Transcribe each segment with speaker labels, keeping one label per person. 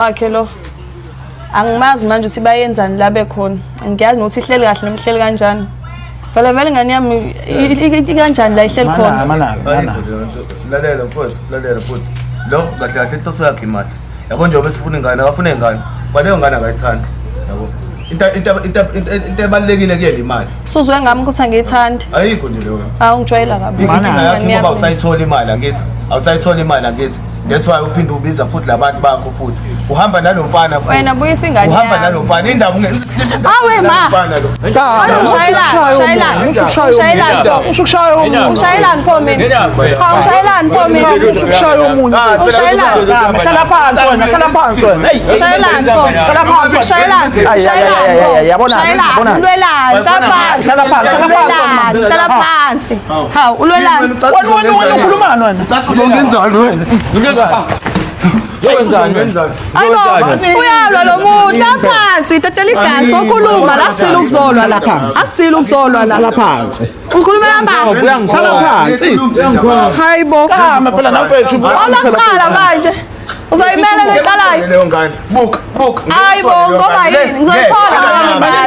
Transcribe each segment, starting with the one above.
Speaker 1: Wakhe lo angimazi manje ukuthi bayenzani la bekhona, angiyazi nokuthi ihleli kahle noma ihleli kanjani. Vele vele ingane yami ikanjani la ihleli khona.
Speaker 2: Mana, mana.
Speaker 3: Lalela mfowethu, lalela futhi. Lo kahle kahle inhloso yakhe imali. Yabo njengoba esifuna ingane, akafuna ingane. Kwaleyo ngane akayithandi. Yabo. Into ebalulekile kuyena imali.
Speaker 1: Suzwe ngami ukuthi angiyithandi.
Speaker 3: Ayikho nje leyo.
Speaker 1: Hawu ngijwayela kabi.
Speaker 3: Inkinga yakho ngoba awusayithola imali angithi. Awusayithola imali angithi. That's why uphinde ubiza futhi labantu bakho futhi. Uhamba nalo mfana futhi.
Speaker 1: Wena buyisa ingane
Speaker 3: Uhamba
Speaker 1: yami.
Speaker 3: nalo mfana indaba unge.
Speaker 1: Awe ma.
Speaker 3: Mfana lo.
Speaker 1: Ungishayelani? Ungishayelani? Ungishayelani?
Speaker 2: Usukushaya omunye.
Speaker 1: Ungishayelani pho mina? Cha ungishayelani pho mina?
Speaker 2: Usukushaya omunye.
Speaker 1: Ungishayelani?
Speaker 2: Hlala phansi wena, hlala phansi wena. Hey.
Speaker 1: Ungishayelani pho?
Speaker 2: Hlala phansi.
Speaker 1: Ungishayelani?
Speaker 2: Ay, ay,
Speaker 1: Ungishayelani
Speaker 2: ay,
Speaker 1: pho?
Speaker 2: ay, yabona,
Speaker 1: Ungishayelani?
Speaker 2: yabona.
Speaker 1: Ulwelani? Hlala phansi.
Speaker 2: Hlala phansi, hlala phansi.
Speaker 1: Ulwelani? Hlala phansi. Hawu ulwelani?
Speaker 2: Wena wena wena ukhulumani wena?
Speaker 3: Uzongenzani wena?
Speaker 4: Uzongenzani wena?
Speaker 1: Hayibo, uyalwa lo muntu. Hlala phansi, tetela igazi, sokhuluma la sile ukuzolwa la. Asile ukuzolwa la.
Speaker 2: Hlala phansi.
Speaker 1: Ukhulumela bani?
Speaker 2: Hlala phansi.
Speaker 1: Hayibo.
Speaker 2: Kama phela nawe mfethu.
Speaker 1: Olaqala manje. Uzoyimela leqalayo.
Speaker 3: Leyo ngane. Buka, buka.
Speaker 1: Hayibo, ngoba yini? Ngizoyithola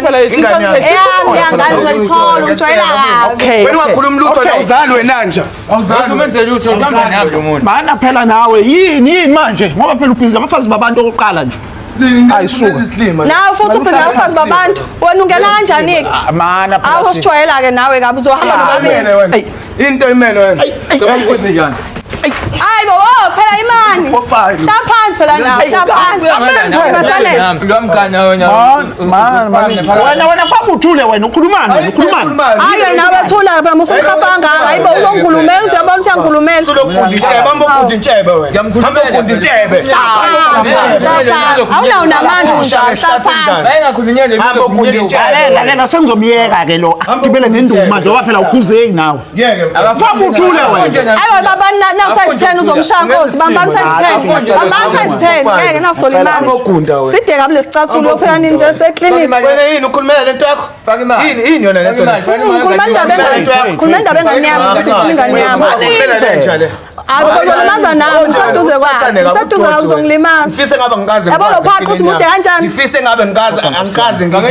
Speaker 2: Phela
Speaker 3: Ingane yami.
Speaker 1: Eyami yangane ngizoyithola, ungijwayela kabi.
Speaker 2: Okay.
Speaker 3: Wena ungakhulumi lutho
Speaker 2: Okay.
Speaker 3: awuzali wena nje. Awuzali.
Speaker 4: Umenze lutho uhamba nami lo muntu.
Speaker 2: Mana phela nawe yini yini manje ngoba phela ubhizi ngabafazi babantu okokuqala nje. Ayi, suka.
Speaker 3: Isilima.
Speaker 1: Nawe futhi ubhizi ngabafazi babantu. Wena ungena kanjani-ke?
Speaker 2: Mana phela.
Speaker 1: Awu usijwayela-ke nawe kabi uzohamba nobabili.
Speaker 3: Imele wena. Into imele wena.
Speaker 4: Cabanga njani?
Speaker 1: Hayi bo, oh phela imani.
Speaker 3: Popayi.
Speaker 1: Hlala phansi phela nawe, hlala phansi. Masanele.
Speaker 4: Lwamgana wena.
Speaker 2: Man, man, wena wena famba uthule wena ukhulumani wena ukhulumani.
Speaker 1: Hayi nawe thula phela musukhapha kangaka. Hayi bo uzongikhulumela uthi uyabona ukuthi uyangikhulumela.
Speaker 3: Ulokugunda intshebe, hamba ugunda intshebe wena.
Speaker 4: Ngiyamkhulumela.
Speaker 3: Hamba ugunda intshebe.
Speaker 1: Hlala phansi. Awunawo namandla unjalo, hlala phansi.
Speaker 4: Ayingakhulunyelwe
Speaker 3: Hamba ugunda intshebe.
Speaker 2: Lalela lalela sengizomyeka ke lo agibele ngenduku manje ngoba phela ukhuzeki nawe.
Speaker 3: Ngeke mfethu.
Speaker 2: Famba uthule wena.
Speaker 1: Hayi baba na size 10 uzomshaya nkosi. Bamba size 10. Bamba size 10. Ngeke nasola imali.
Speaker 3: Hamba ugunda wena.
Speaker 1: Side kabi lesicathulo phela nini nje seclinic.
Speaker 3: Wena yini ukhulumela lento yakho?
Speaker 4: Faka imali.
Speaker 3: Yini yini yona lento?
Speaker 4: Faka imali,
Speaker 1: Khuluma indaba engane. Khuluma indaba engane yami ukuthi ngifuna ingane yami.
Speaker 3: Ukhulumela lenja le.
Speaker 1: Hayi uzolimaza nami ngiseduze kwakhe. Ngiseduze kwakhe uzongilimaza.
Speaker 3: Ngifise ngabe ngikaze.
Speaker 1: Yabo lo phakho uthi mude kanjani?
Speaker 3: Ngifise ngabe ngikaze angikaze
Speaker 2: Inkinga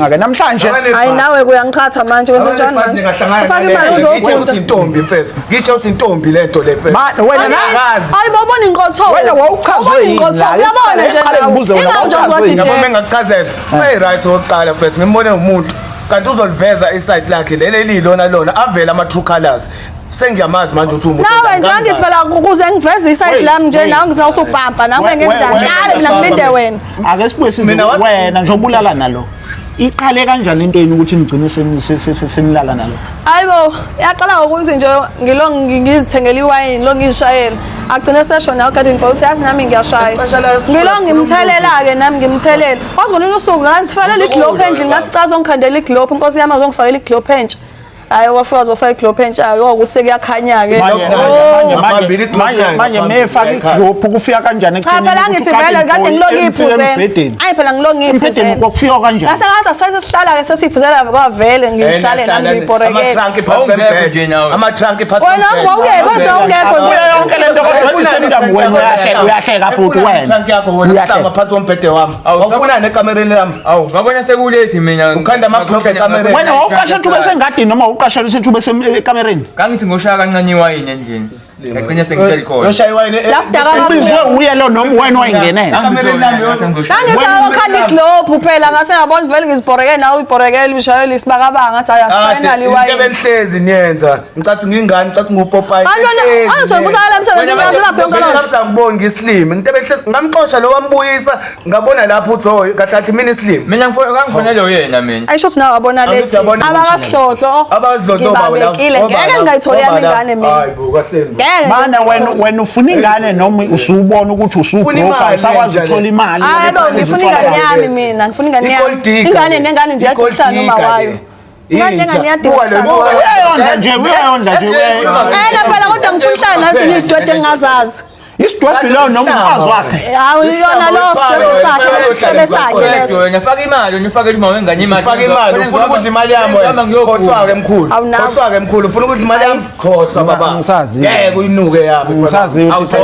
Speaker 2: ke namhlanje
Speaker 1: Hayi nawe kuyangiqhatha manje wenze njani manje? Ufaka imali
Speaker 3: Ngitshe
Speaker 1: uzogunda.
Speaker 3: ukuthi intombi mfethu. Ngitshe ukuthi intombi lento le mfethu.
Speaker 2: Ma wena na
Speaker 3: Angazi.
Speaker 1: Hayi bobona inqotho.
Speaker 2: Wena wawuchazwe yini
Speaker 1: Inqotho
Speaker 2: la?
Speaker 1: uyabona nje
Speaker 2: Qale
Speaker 1: nawe.
Speaker 2: ngibuze wena,
Speaker 1: Ingakho nje
Speaker 2: wawuchazwe yini?
Speaker 3: Yabo
Speaker 1: uzodideka.
Speaker 3: mengakuchazela. Hey right okokuqala mfethu ngimbone umuntu kanti uzoliveza iside lakhe leli lilona lona avela ama true colors. Sengiyamazi manje ukuthi umuntu.
Speaker 1: Nawe nje angithi phela ukuze ngiveze iside
Speaker 2: Wait,
Speaker 1: lami nje
Speaker 2: wait.
Speaker 1: nawe ngizawusubhampa nawe ngenza
Speaker 2: Wait,
Speaker 1: njalo mina ngilinde wena.
Speaker 2: Ake sibuye size
Speaker 3: Mina wathi-
Speaker 2: wena nje obulala nalo. Iqale kanjani into yenu ukuthi nigcine senilala nalo?
Speaker 1: Hayibo yaqala ngokuthi nje ngilo ngizithengele iwayini lo ngizishayela. Agcine sesho nawe garden boy uthi yazi nami ngiyashaya.
Speaker 3: Isicasha la sithola
Speaker 1: Ngilo
Speaker 3: sikhuluma
Speaker 1: ngimthelela ke nami ngimthelela. Wazi ngolunye usuku ngazifalela iglobe endlini ngathi cha zongikhandela iglobe inkosi yami azongifakela iglobe entsha. Hayi wafika wazofaka iglobe entsha ayo ukuthi sekuyakhanya ke.
Speaker 2: Manje
Speaker 1: Oh.
Speaker 2: manje
Speaker 3: Ngaphambili
Speaker 2: manje manje
Speaker 3: i-globe
Speaker 2: manje
Speaker 3: ngaphambili,
Speaker 2: mefaka
Speaker 3: iyakhanya.
Speaker 2: iglobe kufika kanjani
Speaker 1: Cha phela angithi vele kade ngilo ngiyiphuzela.
Speaker 2: embhedeni.
Speaker 1: Ayi phela ngilo
Speaker 2: Embhedeni
Speaker 1: ngiyiphuzela.
Speaker 2: kwakufika kanjani?
Speaker 1: Ngase ngathi asase sihlala ke sesiphuzela kwavele ngizihlale nami ngibhorekele.
Speaker 3: Ama-trunk phansi
Speaker 4: Awungekho
Speaker 3: kwembhede.
Speaker 4: nje nawe.
Speaker 3: Ama-trunk phansi
Speaker 1: Wena
Speaker 3: kombhede.
Speaker 1: wawungekho wenza ungekho nje.
Speaker 2: Kuyo yonke lento kodwa isemdamu wena uyahleka uyahleka futhi wena.
Speaker 3: Trunk yakho wena
Speaker 2: Uyahleka.
Speaker 3: uhlamba phansi kombhede wami. Awufuna nekamereni lami.
Speaker 4: Awu, ngabona sekulethi mina.
Speaker 3: Ukhanda ama-clock ekamereni.
Speaker 2: Wena wawuqasha ithuba esengadini noma wawuqasha ithuba esekamereni?
Speaker 4: Kangithi ngoshaya kancane iwayini endlini. Ngagcina sengihleli khona.
Speaker 3: Yoshaya iwayini.
Speaker 1: Lasidaka kakhulu.
Speaker 2: Ubizwe uye lo noma wena wayingenela.
Speaker 3: Ekamereni lami
Speaker 1: Ngangithi awukhanda iglobe phela ngase ngabona vele ngizibhorekele nawe uyibhorekele ushayela isibakabaka ngathi ayashayela
Speaker 3: Into
Speaker 1: iwayini.
Speaker 3: ebenihlezi niyenza. Ngicathi ngingane, ngicathi ngupopayi.
Speaker 1: Bantwana angithola ukuthi akala emsebenzini wazelaphi yonke loo nto.
Speaker 3: Ngicabanga ngiboni ngisilimi. Into ebehlezi ngamxosha lo wambuyisa ngabona lapho uthi oh kahle kahle mina isilimi.
Speaker 4: Mina ngangifonele uyena mina.
Speaker 1: Ayisho ukuthi nawe wabona
Speaker 3: Angithi
Speaker 1: lethi.
Speaker 3: uyabona-
Speaker 1: Abakasihlohlo.
Speaker 3: Abazidlodlo babo laba.
Speaker 1: Ngibabekile ngeke ngingayitholi yami ingane mina.
Speaker 3: Hayi bo kahle. bo.
Speaker 1: Ngeke. nje
Speaker 2: Mana wena
Speaker 1: ngingayitholi.
Speaker 2: wena ufuna ingane noma usubona ukuthi
Speaker 3: Ufuna
Speaker 2: usubroke
Speaker 3: imali
Speaker 2: usakwazi
Speaker 3: nje
Speaker 2: ukuthola
Speaker 3: le.
Speaker 2: imali.
Speaker 1: Hayi bo ngifuna ingane yami mina ngifuna ingane yami.
Speaker 3: I-gold digger
Speaker 1: Ingane
Speaker 3: le.
Speaker 1: nengane nje
Speaker 3: I-gold
Speaker 1: yadikuhlala noma
Speaker 3: digger
Speaker 1: wayo.
Speaker 3: le.
Speaker 1: Ingane
Speaker 3: Inja.
Speaker 1: nengane yadinga
Speaker 3: Buka le,
Speaker 1: ukuhlala
Speaker 3: buka le.
Speaker 2: Uyayondla nje uyayondla nje.
Speaker 1: Ena phela kodwa ngifuna ukuhlala nazinye iy'dwede engingazazi.
Speaker 2: Isidwebhu lo noma umfazi wakhe.
Speaker 1: Hawu yona lo sidwebhu sakhe, isifebe sakhe leso.
Speaker 4: Wena faka imali, wena ufake imali wengane imali.
Speaker 3: Faka imali, ufuna ukudla imali yami wena. Khohlwa ke mkhulu.
Speaker 1: Awu nawe.
Speaker 3: Khohlwa ke mkhulu, ufuna ukudla imali yami? Khohlwa baba.
Speaker 2: Angisazi.
Speaker 3: Ngeke uyinuke yami.
Speaker 2: Angisazi ukuthi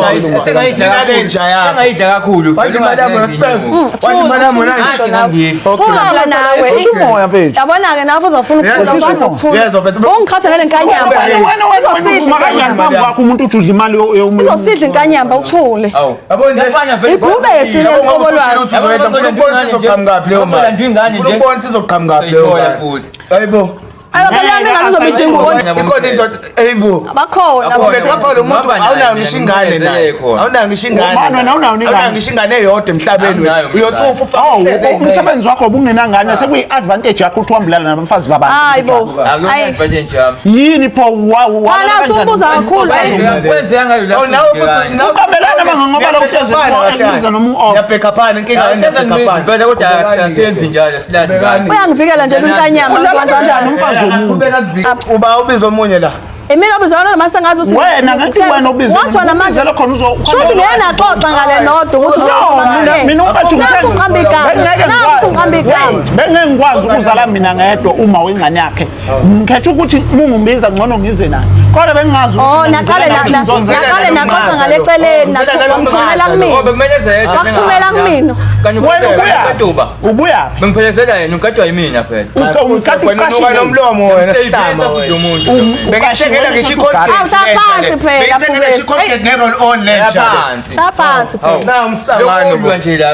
Speaker 4: Sengayidla
Speaker 3: Mina
Speaker 4: kakhulu.
Speaker 3: lenja yami.
Speaker 4: Sengayidla kakhulu.
Speaker 3: Wadla imali yami wena sifebe. Wadla imali yami wena.
Speaker 1: Ngisho nawe.
Speaker 3: Okay.
Speaker 1: Thula nawe.
Speaker 2: Kusho umoya mfethu.
Speaker 1: Yabona-ke nawe uzofuna ukuthula,
Speaker 2: Yezwa,
Speaker 1: uzofuna ukuthula.
Speaker 3: yezwa, mfethu.
Speaker 1: Ungikhatha ngale nkanyamba.
Speaker 2: Wena wena wena
Speaker 1: Uzosidla
Speaker 2: uvuma kanjani
Speaker 1: inkanyamba.
Speaker 2: phambi kwakho umuntu uthi udla imali yomuntu.
Speaker 1: Uzosidla inkanyamba uthule.
Speaker 4: Awu.
Speaker 3: Yabo nje.
Speaker 4: Yafana vele.
Speaker 1: Ibhubesi
Speaker 3: Yabo
Speaker 1: leli
Speaker 3: ngoba
Speaker 1: qobo
Speaker 3: usushilo
Speaker 1: lwakhe.
Speaker 3: ukuthi uzoyenza, ngifuna ukubona izoqhamukaphi leyo mali.
Speaker 4: Ngifuna ingane
Speaker 3: Ngifuna
Speaker 4: nje.
Speaker 3: ukubona izoqhamukaphi leyo
Speaker 4: Seyithola
Speaker 3: mali.
Speaker 4: futhi.
Speaker 3: Hayibo.
Speaker 1: Ayo phela yami ingane uzobe idinga ukondla.
Speaker 3: Ikhona into hayibo.
Speaker 1: Bakhona.
Speaker 4: Bakhona.
Speaker 3: Ngapha lo muntu
Speaker 4: Ngihamba naye
Speaker 3: awunayo
Speaker 4: mina,
Speaker 3: ngisho ingane naye.
Speaker 4: ngimbekezele khona.
Speaker 3: Awunayo ngisho ingane.
Speaker 2: Ubani wena awunayo ingane?
Speaker 3: Awunayo ngisho ingane eyodwa emhlabeni wena.
Speaker 4: Anginayo mina
Speaker 3: Uyothufa ufake
Speaker 2: Oh,
Speaker 3: ihleze ingane.
Speaker 2: umsebenzi wakho ubungenangane sekuyi-advantage yakho ukuthi uhambelana nabafazi babantu.
Speaker 1: Hayi bo.
Speaker 4: Akuyona
Speaker 1: Hayi.
Speaker 4: advantage yami.
Speaker 2: Yini pho
Speaker 1: Wala usumbuza kakhulu.
Speaker 4: Kwenzeka ngayo la.
Speaker 3: Oh, nawe futhi nawe
Speaker 2: Uqambelana manga ngoba lokhu ezi- noma u-off.
Speaker 3: Ngiyabheka phana inkinga yami ngiyabheka phana.
Speaker 4: Impela kodwa asiyenzi njalo silandi njalo.
Speaker 1: Uyangivikela nje kwinkanyamba
Speaker 2: Ulala
Speaker 1: ngizokwenza
Speaker 2: kanjani
Speaker 1: kanjani?
Speaker 2: umfazi womuntu?
Speaker 3: Qhubeka kuvika. Uba ubiza omunye la.
Speaker 1: Imina obizana noma sengazi ukuthi
Speaker 2: Wena ngathi wena obiza.
Speaker 1: Wathi wena manje.
Speaker 2: Ubizele khona uzo
Speaker 1: Shuthi ngeke naxoxa ngale nodwa ukuthi
Speaker 2: No, mina umfethu
Speaker 1: Nathi ungiqamba igama.
Speaker 2: Bengeke
Speaker 1: Nathi ungiqamba igama.
Speaker 2: Wait, bengeke ngikwazi ukuzala mina ngedwa uma wengane yakhe. Ngikhetha ukuthi mungimbiza ngcono ngize naye. Kodwa bengingazi
Speaker 1: Oh, naqale naqale naxoxa ngale celeni nathi wangithumela
Speaker 4: Oh,
Speaker 1: kumina.
Speaker 4: bekumele zedwa.
Speaker 1: Wakuthumela kumina.
Speaker 4: Kanti
Speaker 2: Wena
Speaker 4: ubuya.
Speaker 2: ubuyaphi? Ubuyaphi?
Speaker 4: Bengiphelezela yena ugadwa yimina phela.
Speaker 2: Umkade
Speaker 3: Wena unuka
Speaker 2: uqashile.
Speaker 3: nomlomo wena
Speaker 4: Seyivisa
Speaker 3: sihlama
Speaker 4: futhi
Speaker 3: wena.
Speaker 4: umuntu.
Speaker 3: Bengithengela ngisho i-Colgate.
Speaker 1: Awu, hlala phansi phela,
Speaker 3: Bengithengela ngisho
Speaker 1: Phubesi.
Speaker 3: i-Colgate ne-roll on le njalo.
Speaker 4: Yaphansi.
Speaker 1: Hlala phansi phela.
Speaker 3: Na umsangano.
Speaker 4: Lokulwa nje la.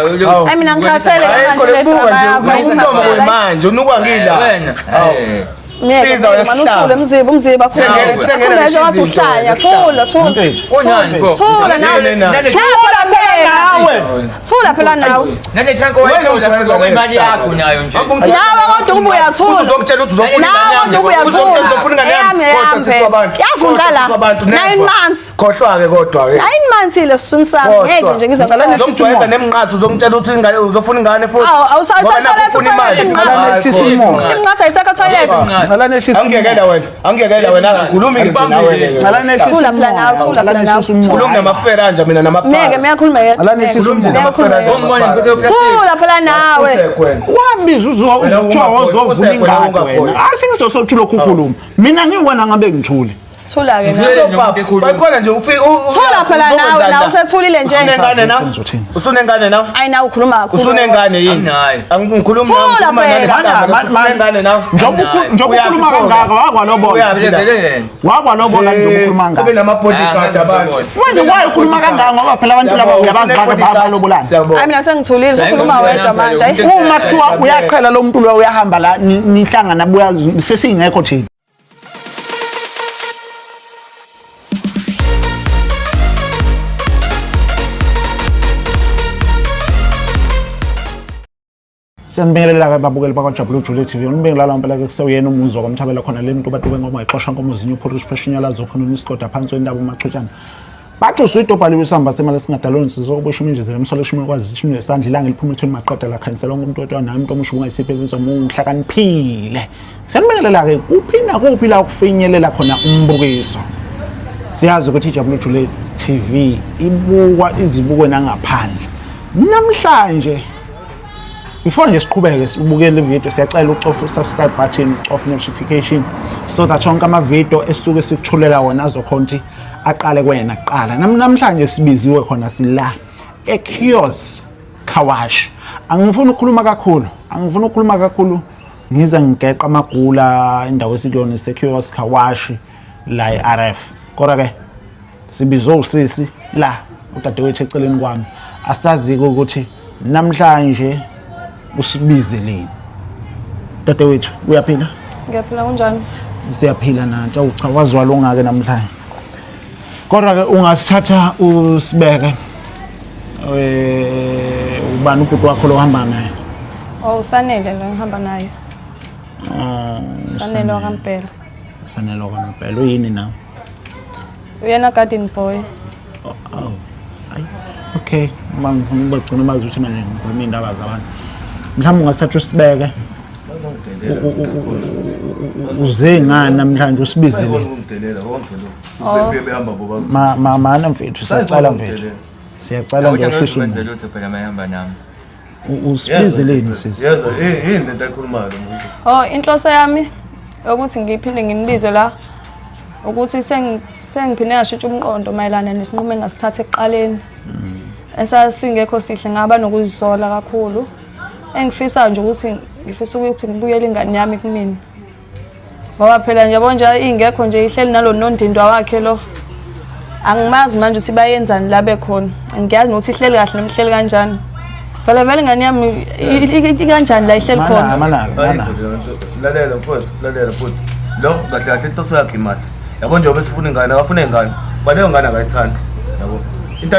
Speaker 1: Hayi mina ngikhathele
Speaker 3: Ayikho
Speaker 1: manje le
Speaker 3: lebuka
Speaker 1: drama
Speaker 3: nje
Speaker 1: yakho.
Speaker 3: unuka umlomo kwemanje unuka ngila.
Speaker 4: Wena. Eh.
Speaker 1: Ngeke,
Speaker 3: Siza wena
Speaker 1: manje uthule
Speaker 3: sihlaba.
Speaker 1: mziba umziba
Speaker 3: Thengele- thengele
Speaker 1: Khuluma nje wathi
Speaker 3: ngisho izinto
Speaker 1: uhlanya
Speaker 3: wena,
Speaker 1: thula thula.
Speaker 2: Mfethu.
Speaker 4: Konani pho?
Speaker 1: Thula nawe.
Speaker 3: Nale-
Speaker 1: Thula phela.
Speaker 2: Nawe.
Speaker 1: Thula phela nawe.
Speaker 4: Nale trunk owayithola kwimali yakho nayo nje.
Speaker 1: Nawe kodwa ukuba uyathula.
Speaker 3: Uzongitshela ukuthi uzofuna
Speaker 1: Nawe
Speaker 3: ingane
Speaker 1: kodwa
Speaker 3: yami.
Speaker 1: ubuyathula.
Speaker 3: Uzongitshela uzofuna ingane yami.
Speaker 1: Eyami, eyami
Speaker 3: Khohlwa sisi wabantu.
Speaker 1: phela. Yavundla
Speaker 3: Khohlwa
Speaker 1: la.
Speaker 3: sisi wabantu,
Speaker 1: Nine
Speaker 3: never.
Speaker 1: months.
Speaker 3: Khohlwa-ke kodwa-ke.
Speaker 1: 9 months ile siswini sami ngeke nje
Speaker 2: Ngicela
Speaker 1: ngizokhohlwa.
Speaker 3: Uzongijwayeza nemnqatha uzongitshela ukuthi ingane uzofuna ingane futhi.
Speaker 1: Awu, awusa-
Speaker 3: Ngoba nakhu
Speaker 1: awusa-
Speaker 3: ufuna imali.
Speaker 1: toilet,
Speaker 2: Ngicela nehlise umoya.
Speaker 1: Imnqatha ayisekho toilet.
Speaker 2: Ngicela nehlise
Speaker 3: Angiyekela wena. Angiyekela wena angikhulumi ke nje nawe ke.
Speaker 2: Ngicela nehlise
Speaker 1: Thula phela nawe,
Speaker 2: umoya.
Speaker 1: thula
Speaker 2: Ngicela
Speaker 1: phela nawe.
Speaker 2: nehlise umoya.
Speaker 3: Khuluma namafera nje mina namapha.
Speaker 1: Ngeke meyakhuluma yedwa.
Speaker 2: Ngicela nehlise umoya.
Speaker 1: Meyakhuluma yedwa.
Speaker 4: Ungibone ngiphethe uplastic.
Speaker 1: Thula phela nawe.
Speaker 3: Usekwena.
Speaker 2: Wabiza
Speaker 3: Wena
Speaker 2: uzuthiwa
Speaker 3: ungabhoyi,
Speaker 2: wozovula
Speaker 3: usekwe,
Speaker 2: ingadi
Speaker 3: ungabhoyi.
Speaker 2: wena. Asingizosothula ukukhuluma. Mina ngiwena ngabe ngithule.
Speaker 1: Thula ke nawe.
Speaker 4: Ngithule nomuntu ekhuluma.
Speaker 3: Bakhona nje ufike
Speaker 1: Thula phela nawe, nawe usethulile nje.
Speaker 3: Usunengane nawe?
Speaker 2: Ngizothini?
Speaker 3: Usunengane nawe?
Speaker 1: Ayi nawe ukhuluma kakhulu.
Speaker 3: Usunengane yini?
Speaker 4: Anginayo.
Speaker 3: Angikhulumi
Speaker 1: Thula
Speaker 3: nawe, ngikhuluma
Speaker 1: phela.
Speaker 3: nale
Speaker 2: Ma-
Speaker 3: sihlamba, Usunengane nawe?
Speaker 2: Njengoba
Speaker 4: Naye.
Speaker 2: njengoba ukhuluma
Speaker 3: Uyaphi
Speaker 2: kangaka wakwalobola.
Speaker 3: Uyaphi?
Speaker 4: Ngiphelezele yena.
Speaker 2: Wakwalobola njengoba ukhuluma kangaka.
Speaker 3: Sebe nama-bodyguard
Speaker 4: Ah,
Speaker 3: abantu.
Speaker 2: Manje why ukhuluma kangaka ngoba phela abantu laba uyabazi balobulana.
Speaker 3: Siyabonga.
Speaker 1: Ayi mina sengithulile usukhuluma wedwa manje. Ayi.
Speaker 2: Uma kuthiwa uyaqhela lo muntu lo uyahamba la nihlangana buya sesingekho thina. Siyanibingelela-ke babukeli bakwaJabulu Jule TV. Unibingelela ngempela ke kusewuyena umuzwa kwamthabela khona le mntu batuke ngoma ixosha nkomo zinye uphorish pheshinyalazo khona unisigoda phansi wendaba umachutshana. Bathi usuyidobha liwe isamba semali esingadaloni sizokubosha iminjizela emsolo eshumi kwazi ishumi nesandla ilanga eliphuma ethweni maqeda lakhanyisela wonke umuntu othiwa naye umuntu omusha ungayisiphi inswa ungihlakaniphile. Siyanibingelela-ke kuphi nakuphi la kufinyelela khona umbukiso. Siyazi ukuthi iJabulu Jule TV ibukwa izibukwe nangaphandle. Namhlanje before nje siqhubeke sibukele le video siyacela ucofe u-subscribe button ucofe notification so that onke ama-video esisuke sikuthulela wona azokhona ukuthi aqale kuwena kuqala. Namhlanje sibiziwe khona sila e-Kiosk Car Wash. Angifuni ukukhuluma kakhulu, angifuni ukukhuluma kakhulu ngize ngigeqa amagula indawo esikuyona ise-Kiosk Car Wash la e-RF. Kodwa ke sibizwe usisi la udadewethu eceleni kwami asazi-ke ukuthi namhlanje usibizeleni. Dadewethu uyaphila?
Speaker 1: Ngiyaphila kunjani?
Speaker 2: Siyaphila nanti. Awu cha wazwala ungake namhlanje. Kodwa ke ungasithatha usibeke ubani ubhuti wakho lo ohamba naye?
Speaker 1: Oh usanele lo ngihamba naye.
Speaker 2: Oh,
Speaker 1: Usanele wakampela.
Speaker 2: Usanele wakampela. Uyini nawe?
Speaker 1: Uyena garden boy.
Speaker 2: Oh, oh. Ayi, okay. Uma ngifuna ukubagcina bazi ukuthi manje ngikhuluma iy'ndaba zabantu. Mhlawumbe ungasithatha usibeke. Uze ngani namhlanje usibizele? Mana mfethu, siyacela mfethu. Siyacela nje
Speaker 4: Kodwa
Speaker 2: uhlise
Speaker 4: ngeke
Speaker 2: umoya.
Speaker 4: lutho phela mayihamba nami.
Speaker 2: Usibizeleni sisi?
Speaker 3: Yezwa yini lento ayikhulumayo lo muntu?
Speaker 1: Oh, inhloso yami yokuthi ngiphinde nginibize la ukuthi sengiphinde ngashintsha umqondo mayelana nesinqumo engasithatha ekuqaleni. Esasingekho sihle ngaba nokuzisola kakhulu. Engifisa nje ukuthi ngifisa ukuthi ngibuyele ingane yami kumina. Ngoba phela nje yabo nje ingekho nje ihleli nalo nondindwa wakhe lo. Angimazi manje ukuthi bayenzani la bekhona. Angiyazi nokuthi ihleli kahle noma ihleli kanjani. Vele vele ingane yami ikanjani la ihleli khona.
Speaker 2: Mana, mana.
Speaker 3: Ayikho leyo nto. Lalela mfowethu, lalela futhi. Lo kahle kahle inhloso yakhe imali. Yabo nje bethi ufuna ingane, akafuna ingane. Kwaleyo ngane akayithandi. Yabo. Into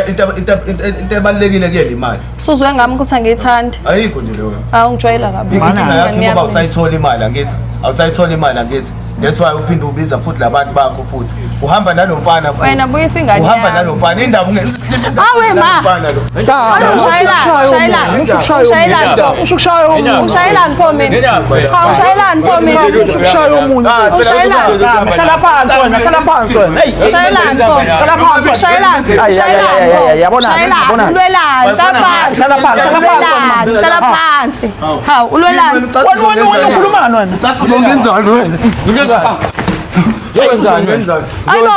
Speaker 3: ebalulekile kuyena imali.
Speaker 1: Suzwe ngami ukuthi angiyithandi.
Speaker 3: Ayikho nje leyo.
Speaker 1: Awungijwayela kabi.
Speaker 3: Inkinga yakho ngoba usayithola imali angithi. Awusayithola imali angithi. That's why uphinde ubiza futhi labantu bakho futhi. Uhamba nalomfana futhi.
Speaker 1: Wena buyisa ingane
Speaker 3: Uhamba
Speaker 1: yami.
Speaker 3: nalomfana indaba unge.
Speaker 1: Awe, ma. Ungishayelani? Ungishayelani?
Speaker 2: Usukushaya omunye.
Speaker 1: Ungishayelani pho mina? Cha, ungishayelani pho mina?
Speaker 2: Usukushaya omunye.
Speaker 1: Ungishayelani?
Speaker 2: Hlala phansi wena, hlala phansi wena. Hey,
Speaker 1: Ungishayelani pho?
Speaker 2: hlala phansi.
Speaker 1: Ungishayelani? Ungishayelani pho?
Speaker 2: Yabona,
Speaker 1: Ungishayelani?
Speaker 2: yabona.
Speaker 1: Ulwelani? Hlala phansi.
Speaker 2: Hlala phansi, hlala phansi.
Speaker 1: Ulwelani? Hlala phansi. Hawu, ulwelani?
Speaker 2: Wena wena wena ukhulumani wena?
Speaker 3: Uzongenzani wena?
Speaker 4: Uzowenzani?
Speaker 3: Uzongenzani?
Speaker 1: Ayibo,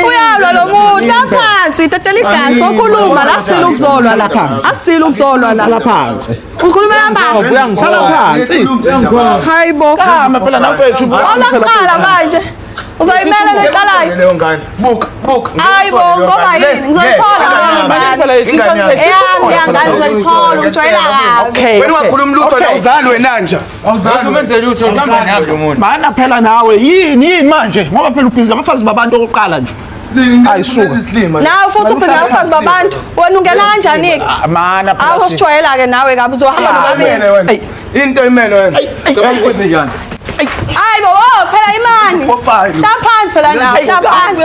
Speaker 1: uyalwa lo muntu. Hlala phansi, tetela igazi, okhuluma la asile ukuzolwa la. Asile ukuzolwa la.
Speaker 2: Hlala phansi.
Speaker 1: Ukhuluma kangaka?
Speaker 2: Hlala phansi.
Speaker 1: Hayibo.
Speaker 2: Kama phela nawe mfethu.
Speaker 1: Awulaqala manje. Uzoyimela leqalayo.
Speaker 3: Leyo ngane. Buka, buka.
Speaker 1: Hayibo, ngoba yini? Ngizolithola ngane. Eyami yangane ngizoyithola, ungijwayela kabi.
Speaker 2: Okay.
Speaker 3: Wena ungakhulumi lutho
Speaker 2: Okay.
Speaker 3: awuzali wena nje. Awuzali.
Speaker 4: Umenze lutho uhamba nami lo muntu.
Speaker 2: Mana phela nawe yini yini manje ngoba phela ubhizi abafazi babantu okokuqala nje. Hayi, suka.
Speaker 3: Isilima.
Speaker 1: Nawe futhi ubhizi abafazi babantu. Wena ungena kanjani-ke?
Speaker 2: Mana phela.
Speaker 1: Awu usijwayela-ke nawe kabi uzohamba nobabili.
Speaker 3: Imele wena. Into imele wena.
Speaker 1: Hayi bo, oh phela imani. Hlala phansi phela nawe, hlala phansi.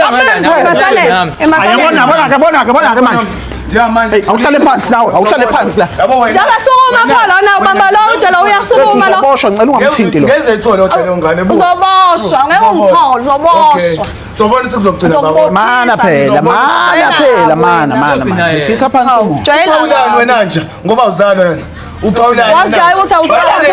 Speaker 1: Emasaleni, emasaleni.
Speaker 2: Yabona yabona ke bona ke bona ke manje.
Speaker 3: Njengamanje
Speaker 2: Awuhlale phansi nawe, awuhlale phansi la.
Speaker 3: Yabo wena.
Speaker 1: Njengoba sukuma pho lona ubamba lo ude lo uyasukuma lo.
Speaker 2: Uzoboshwa ngicela ungamthinti lo.
Speaker 3: Ngeze ithole hotel leyo ngane. Buka.
Speaker 1: Uzoboshwa, ngeke ungithole, uzoboshwa.
Speaker 3: Okay. Sobona ukuthi kuzogcina baba.
Speaker 2: Mana phela, mana phela, mana mana mana. Hlisa phansi umoya.
Speaker 1: Jwayela
Speaker 3: Uphawulani
Speaker 1: kabi.
Speaker 3: wena nje ngoba awuzali wena. Uphawulani.
Speaker 1: Wazi kahle ukuthi awuzali. Wazi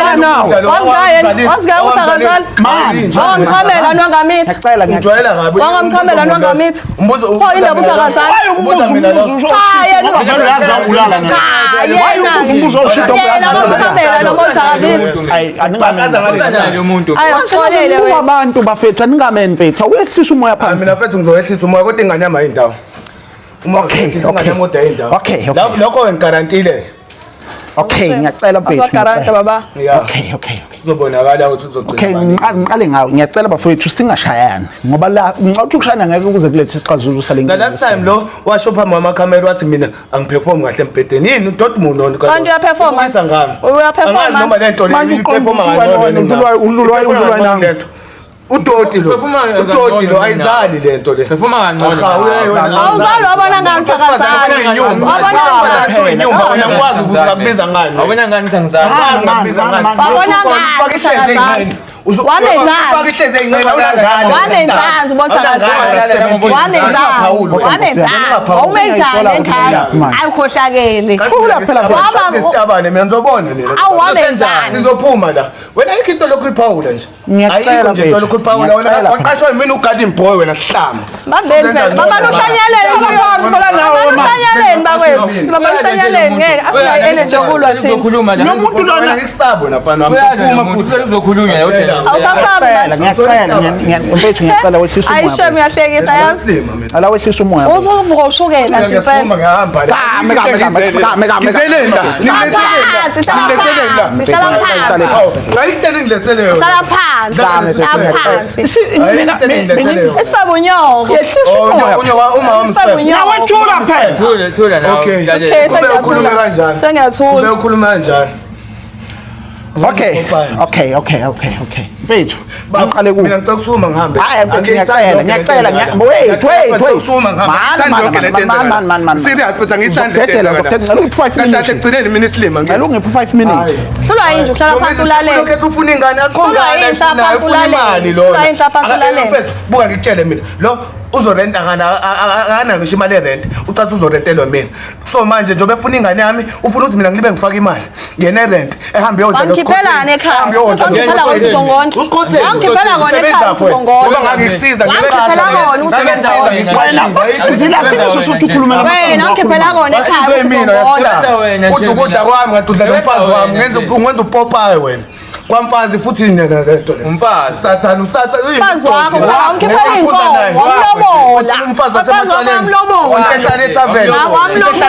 Speaker 1: kahle, wazi kahle ukuthi akazali.
Speaker 2: Mani.
Speaker 1: Wangamchamela nwangamitha.
Speaker 2: Ngiyacela ngiyacela.
Speaker 3: Ujwayela kabi.
Speaker 1: Wangamchamela nwangamitha.
Speaker 3: Umbuzo
Speaker 1: Pho indaba uthi akazali.
Speaker 2: Why umbuzo umbuzo usho
Speaker 1: Cha, yena
Speaker 2: Ngoba vele uyazi la ulala naye.
Speaker 1: Cha,
Speaker 2: Why
Speaker 1: yena.
Speaker 2: umbuzo umbuzo usho
Speaker 1: Yena wangamchamela nokuthi akabithi.
Speaker 2: Ayi aningameni.
Speaker 4: Uza naye lo muntu.
Speaker 1: Ayi usixolele wena.
Speaker 2: Abantu bafethu aningameni mfethu. Awehlisa umoya phansi.
Speaker 3: Mina mfethu ngizowehlisa umoya kodwa ingane yami ayindawo. Uma
Speaker 2: Okay,
Speaker 3: ngizowehlisa ingane
Speaker 2: okay.
Speaker 3: yami kodwa ayindawo.
Speaker 2: Okay, okay.
Speaker 3: Lokho ngigarantile.
Speaker 2: Okay, ngiyacela mfethu.
Speaker 1: Abagaranta
Speaker 2: ngiyacela.
Speaker 1: baba.
Speaker 3: Yeah.
Speaker 2: Okay, okay, okay.
Speaker 3: Kuzobonakala ukuthi kuzogcina
Speaker 2: Okay,
Speaker 3: bani.
Speaker 2: ngiqale ngawe. Ngiyacela bafowethu singashayani ngoba la ngicathi ukushayana ngeke kuze kulethe isixazululo sale
Speaker 3: Na last time lo washo phambi kwamakhamera wathi mina angiperform kahle embhedeni. Yini uDortmund lona?
Speaker 1: Kanti uyaperforma?
Speaker 3: Ubuyisa ngami.
Speaker 1: Uyaperforma?
Speaker 3: Angazi noma lento le
Speaker 2: Manje
Speaker 3: iperforma
Speaker 2: uqonda
Speaker 3: kangcono
Speaker 2: wena,
Speaker 3: yini
Speaker 2: udlulwa-
Speaker 3: nami.
Speaker 2: udlulwa-
Speaker 3: Iperforma
Speaker 2: udlulwa
Speaker 3: kangcono
Speaker 2: nami.
Speaker 3: lento. Udoti lo.
Speaker 4: Performa
Speaker 3: Udoti lo
Speaker 4: kangcono
Speaker 3: ayizali lento le.
Speaker 4: Performa kangcono.
Speaker 3: Aha, wena.
Speaker 1: Awuzali wabona ngami ukuthi akazali. Wabona
Speaker 3: Wabona inyumba wena ngikwazi ukuthi ngakubiza ngani.
Speaker 4: Awubona ngani ukuthi angizali?
Speaker 3: Angazi ngakubiza ngani.
Speaker 1: Wabona ngani
Speaker 3: Ufake
Speaker 1: ukuthi
Speaker 3: ihlezi
Speaker 1: akazali?
Speaker 3: ey'ncane.
Speaker 1: Wamenzani?
Speaker 3: Ufake ihlezi ey'ncane awunangane.
Speaker 1: Wamenzani ubona ukuthi akazali? Wamenzani? Wamenzani? Wawumenzani ekhaya? Ayi ukhohlakele.
Speaker 2: Thula phela
Speaker 1: Waba-
Speaker 3: Isitabane mina ngizobona nina.
Speaker 1: Awu wamenzani?
Speaker 3: Sizophuma la. Wena ayikho into lokhu iphawula nje.
Speaker 2: Ngiyacela
Speaker 3: Ayikho nje into
Speaker 2: mfethu.
Speaker 3: lokhu iphawula wena.
Speaker 2: Ngiyacela.
Speaker 3: Waqashwa yimina ugarden boy wena sihlama.
Speaker 1: Bambeni phela. Baba luhlanyeleni.
Speaker 2: Phansi phela nawe,
Speaker 1: Baba
Speaker 2: ma.
Speaker 1: luhlanyeleni bakwethu. Baba luhlanyeleni ngeke asinayo energy yokulwa thina.
Speaker 4: Uzokhuluma la.
Speaker 2: Lo muntu lona
Speaker 3: Wena ngikusaba wena mfana wami.
Speaker 4: Uyalwa lo
Speaker 3: Sophuma
Speaker 4: muntu,
Speaker 3: futhi.
Speaker 4: uzokhulunywa yodwa.
Speaker 1: Awusasabi manje.
Speaker 2: Ngiyacela, ngiyacela, mfethu ngiyacela wehlisa
Speaker 1: Ayi shem
Speaker 2: umoya.
Speaker 1: uyahlekisa yazi.
Speaker 3: Isilima mina.
Speaker 2: Ala wehlisa umoya.
Speaker 1: Uzovuka ushukela nje
Speaker 3: Ngiyasuma
Speaker 1: impela.
Speaker 3: ngiyahamba la.
Speaker 2: Kame, kame, kame, kame, kame.
Speaker 3: Ngizeleni la.
Speaker 1: Hlala phansi, hlala phansi, hlala phansi.
Speaker 3: Hawu, ngayikutela engilethele yona.
Speaker 1: Hlala phansi, hlala phansi.
Speaker 3: Ngilethele
Speaker 1: Esifebe unyoko.
Speaker 2: Yehlisa umoya.
Speaker 3: Uma wami
Speaker 1: Esifebe unyoko.
Speaker 2: Nawe thula phela.
Speaker 4: Thula thula nawe.
Speaker 3: Okay.
Speaker 4: Lalela.
Speaker 1: Okay,
Speaker 3: Ube ukhulume
Speaker 1: sengiyathula.
Speaker 3: kanjani?
Speaker 1: Sengiyathula.
Speaker 3: Ube ukhuluma kanjani?
Speaker 2: Okay. Okay, okay, okay, okay. Mfethu, ngiqale ku.
Speaker 3: Mina ngicela ukusuma ngihambe.
Speaker 2: Hayi mfethu ngiyacela, ngiyacela, wait, wait, wait.
Speaker 3: Usuma ngihambe. Ngithanda yonke lento
Speaker 2: Man, man, man.
Speaker 3: Serious mfethu angiyithandi lento.
Speaker 2: Ngizokudedela, ngicela ungiphe 5
Speaker 3: Kahle
Speaker 2: minutes.
Speaker 3: kahle ekugcineni mina isilima
Speaker 2: Ngicela ungiphe 5 minutes.
Speaker 1: Hlulwa yini nje ukuhlala phansi ulalele?
Speaker 3: Lokhu ethi ufuna ingane akho
Speaker 1: Hlulwa
Speaker 3: ngane
Speaker 1: yini hlala
Speaker 3: ayifunayo,
Speaker 1: phansi
Speaker 3: ufuna
Speaker 1: ulalele?
Speaker 3: imali
Speaker 1: Hlulwa
Speaker 3: lona.
Speaker 1: yini hlala phansi ulalele?
Speaker 3: Mfethu buka ngikutshele mina lo uzorenta ngana akana ngisho imali erent ucathi uzorentelwa mina so manje njengoba efuna ingane yami ufuna ukuthi mina ngilibe ngifake imali ngene rent ehambe yodla
Speaker 1: Wangikhiphela ekhaya.
Speaker 3: Ehambe yodla
Speaker 1: Wangikhiphela kona ukuthi uzongondla.
Speaker 3: Usikhotheni.
Speaker 1: Wangikhiphela kona ekhaya ukuthi uzongondla.
Speaker 3: Ngoba ngangikusiza
Speaker 1: Wangikhiphela kona ukuthi uzongondla.
Speaker 2: Wena usizile asingisho ukuthi ukhulumela
Speaker 1: Wena wangikhiphela kona ekhaya
Speaker 3: Wasizwe
Speaker 1: ukuthi
Speaker 3: mina
Speaker 1: uzongondla.
Speaker 4: Sebenza wena nje
Speaker 3: Udla ukudla
Speaker 4: mina.
Speaker 3: kwami ngathi udla
Speaker 4: Sebenza
Speaker 3: nomfazi wami
Speaker 4: wena
Speaker 3: ngenza
Speaker 4: nje.
Speaker 3: ungenza upopayi wena. Kwamfazi futhi yini le nto le.
Speaker 4: Umfazi.
Speaker 3: Sathana usathana
Speaker 1: Umfazi wakho kusala wamkhiphela iy'nkomo, wamlobola.
Speaker 3: Umfazi
Speaker 1: Umfazi wakho
Speaker 3: wasematshwaleni.
Speaker 1: wamlobola.
Speaker 3: Into ehlala ethaveni.
Speaker 1: Wamlobola,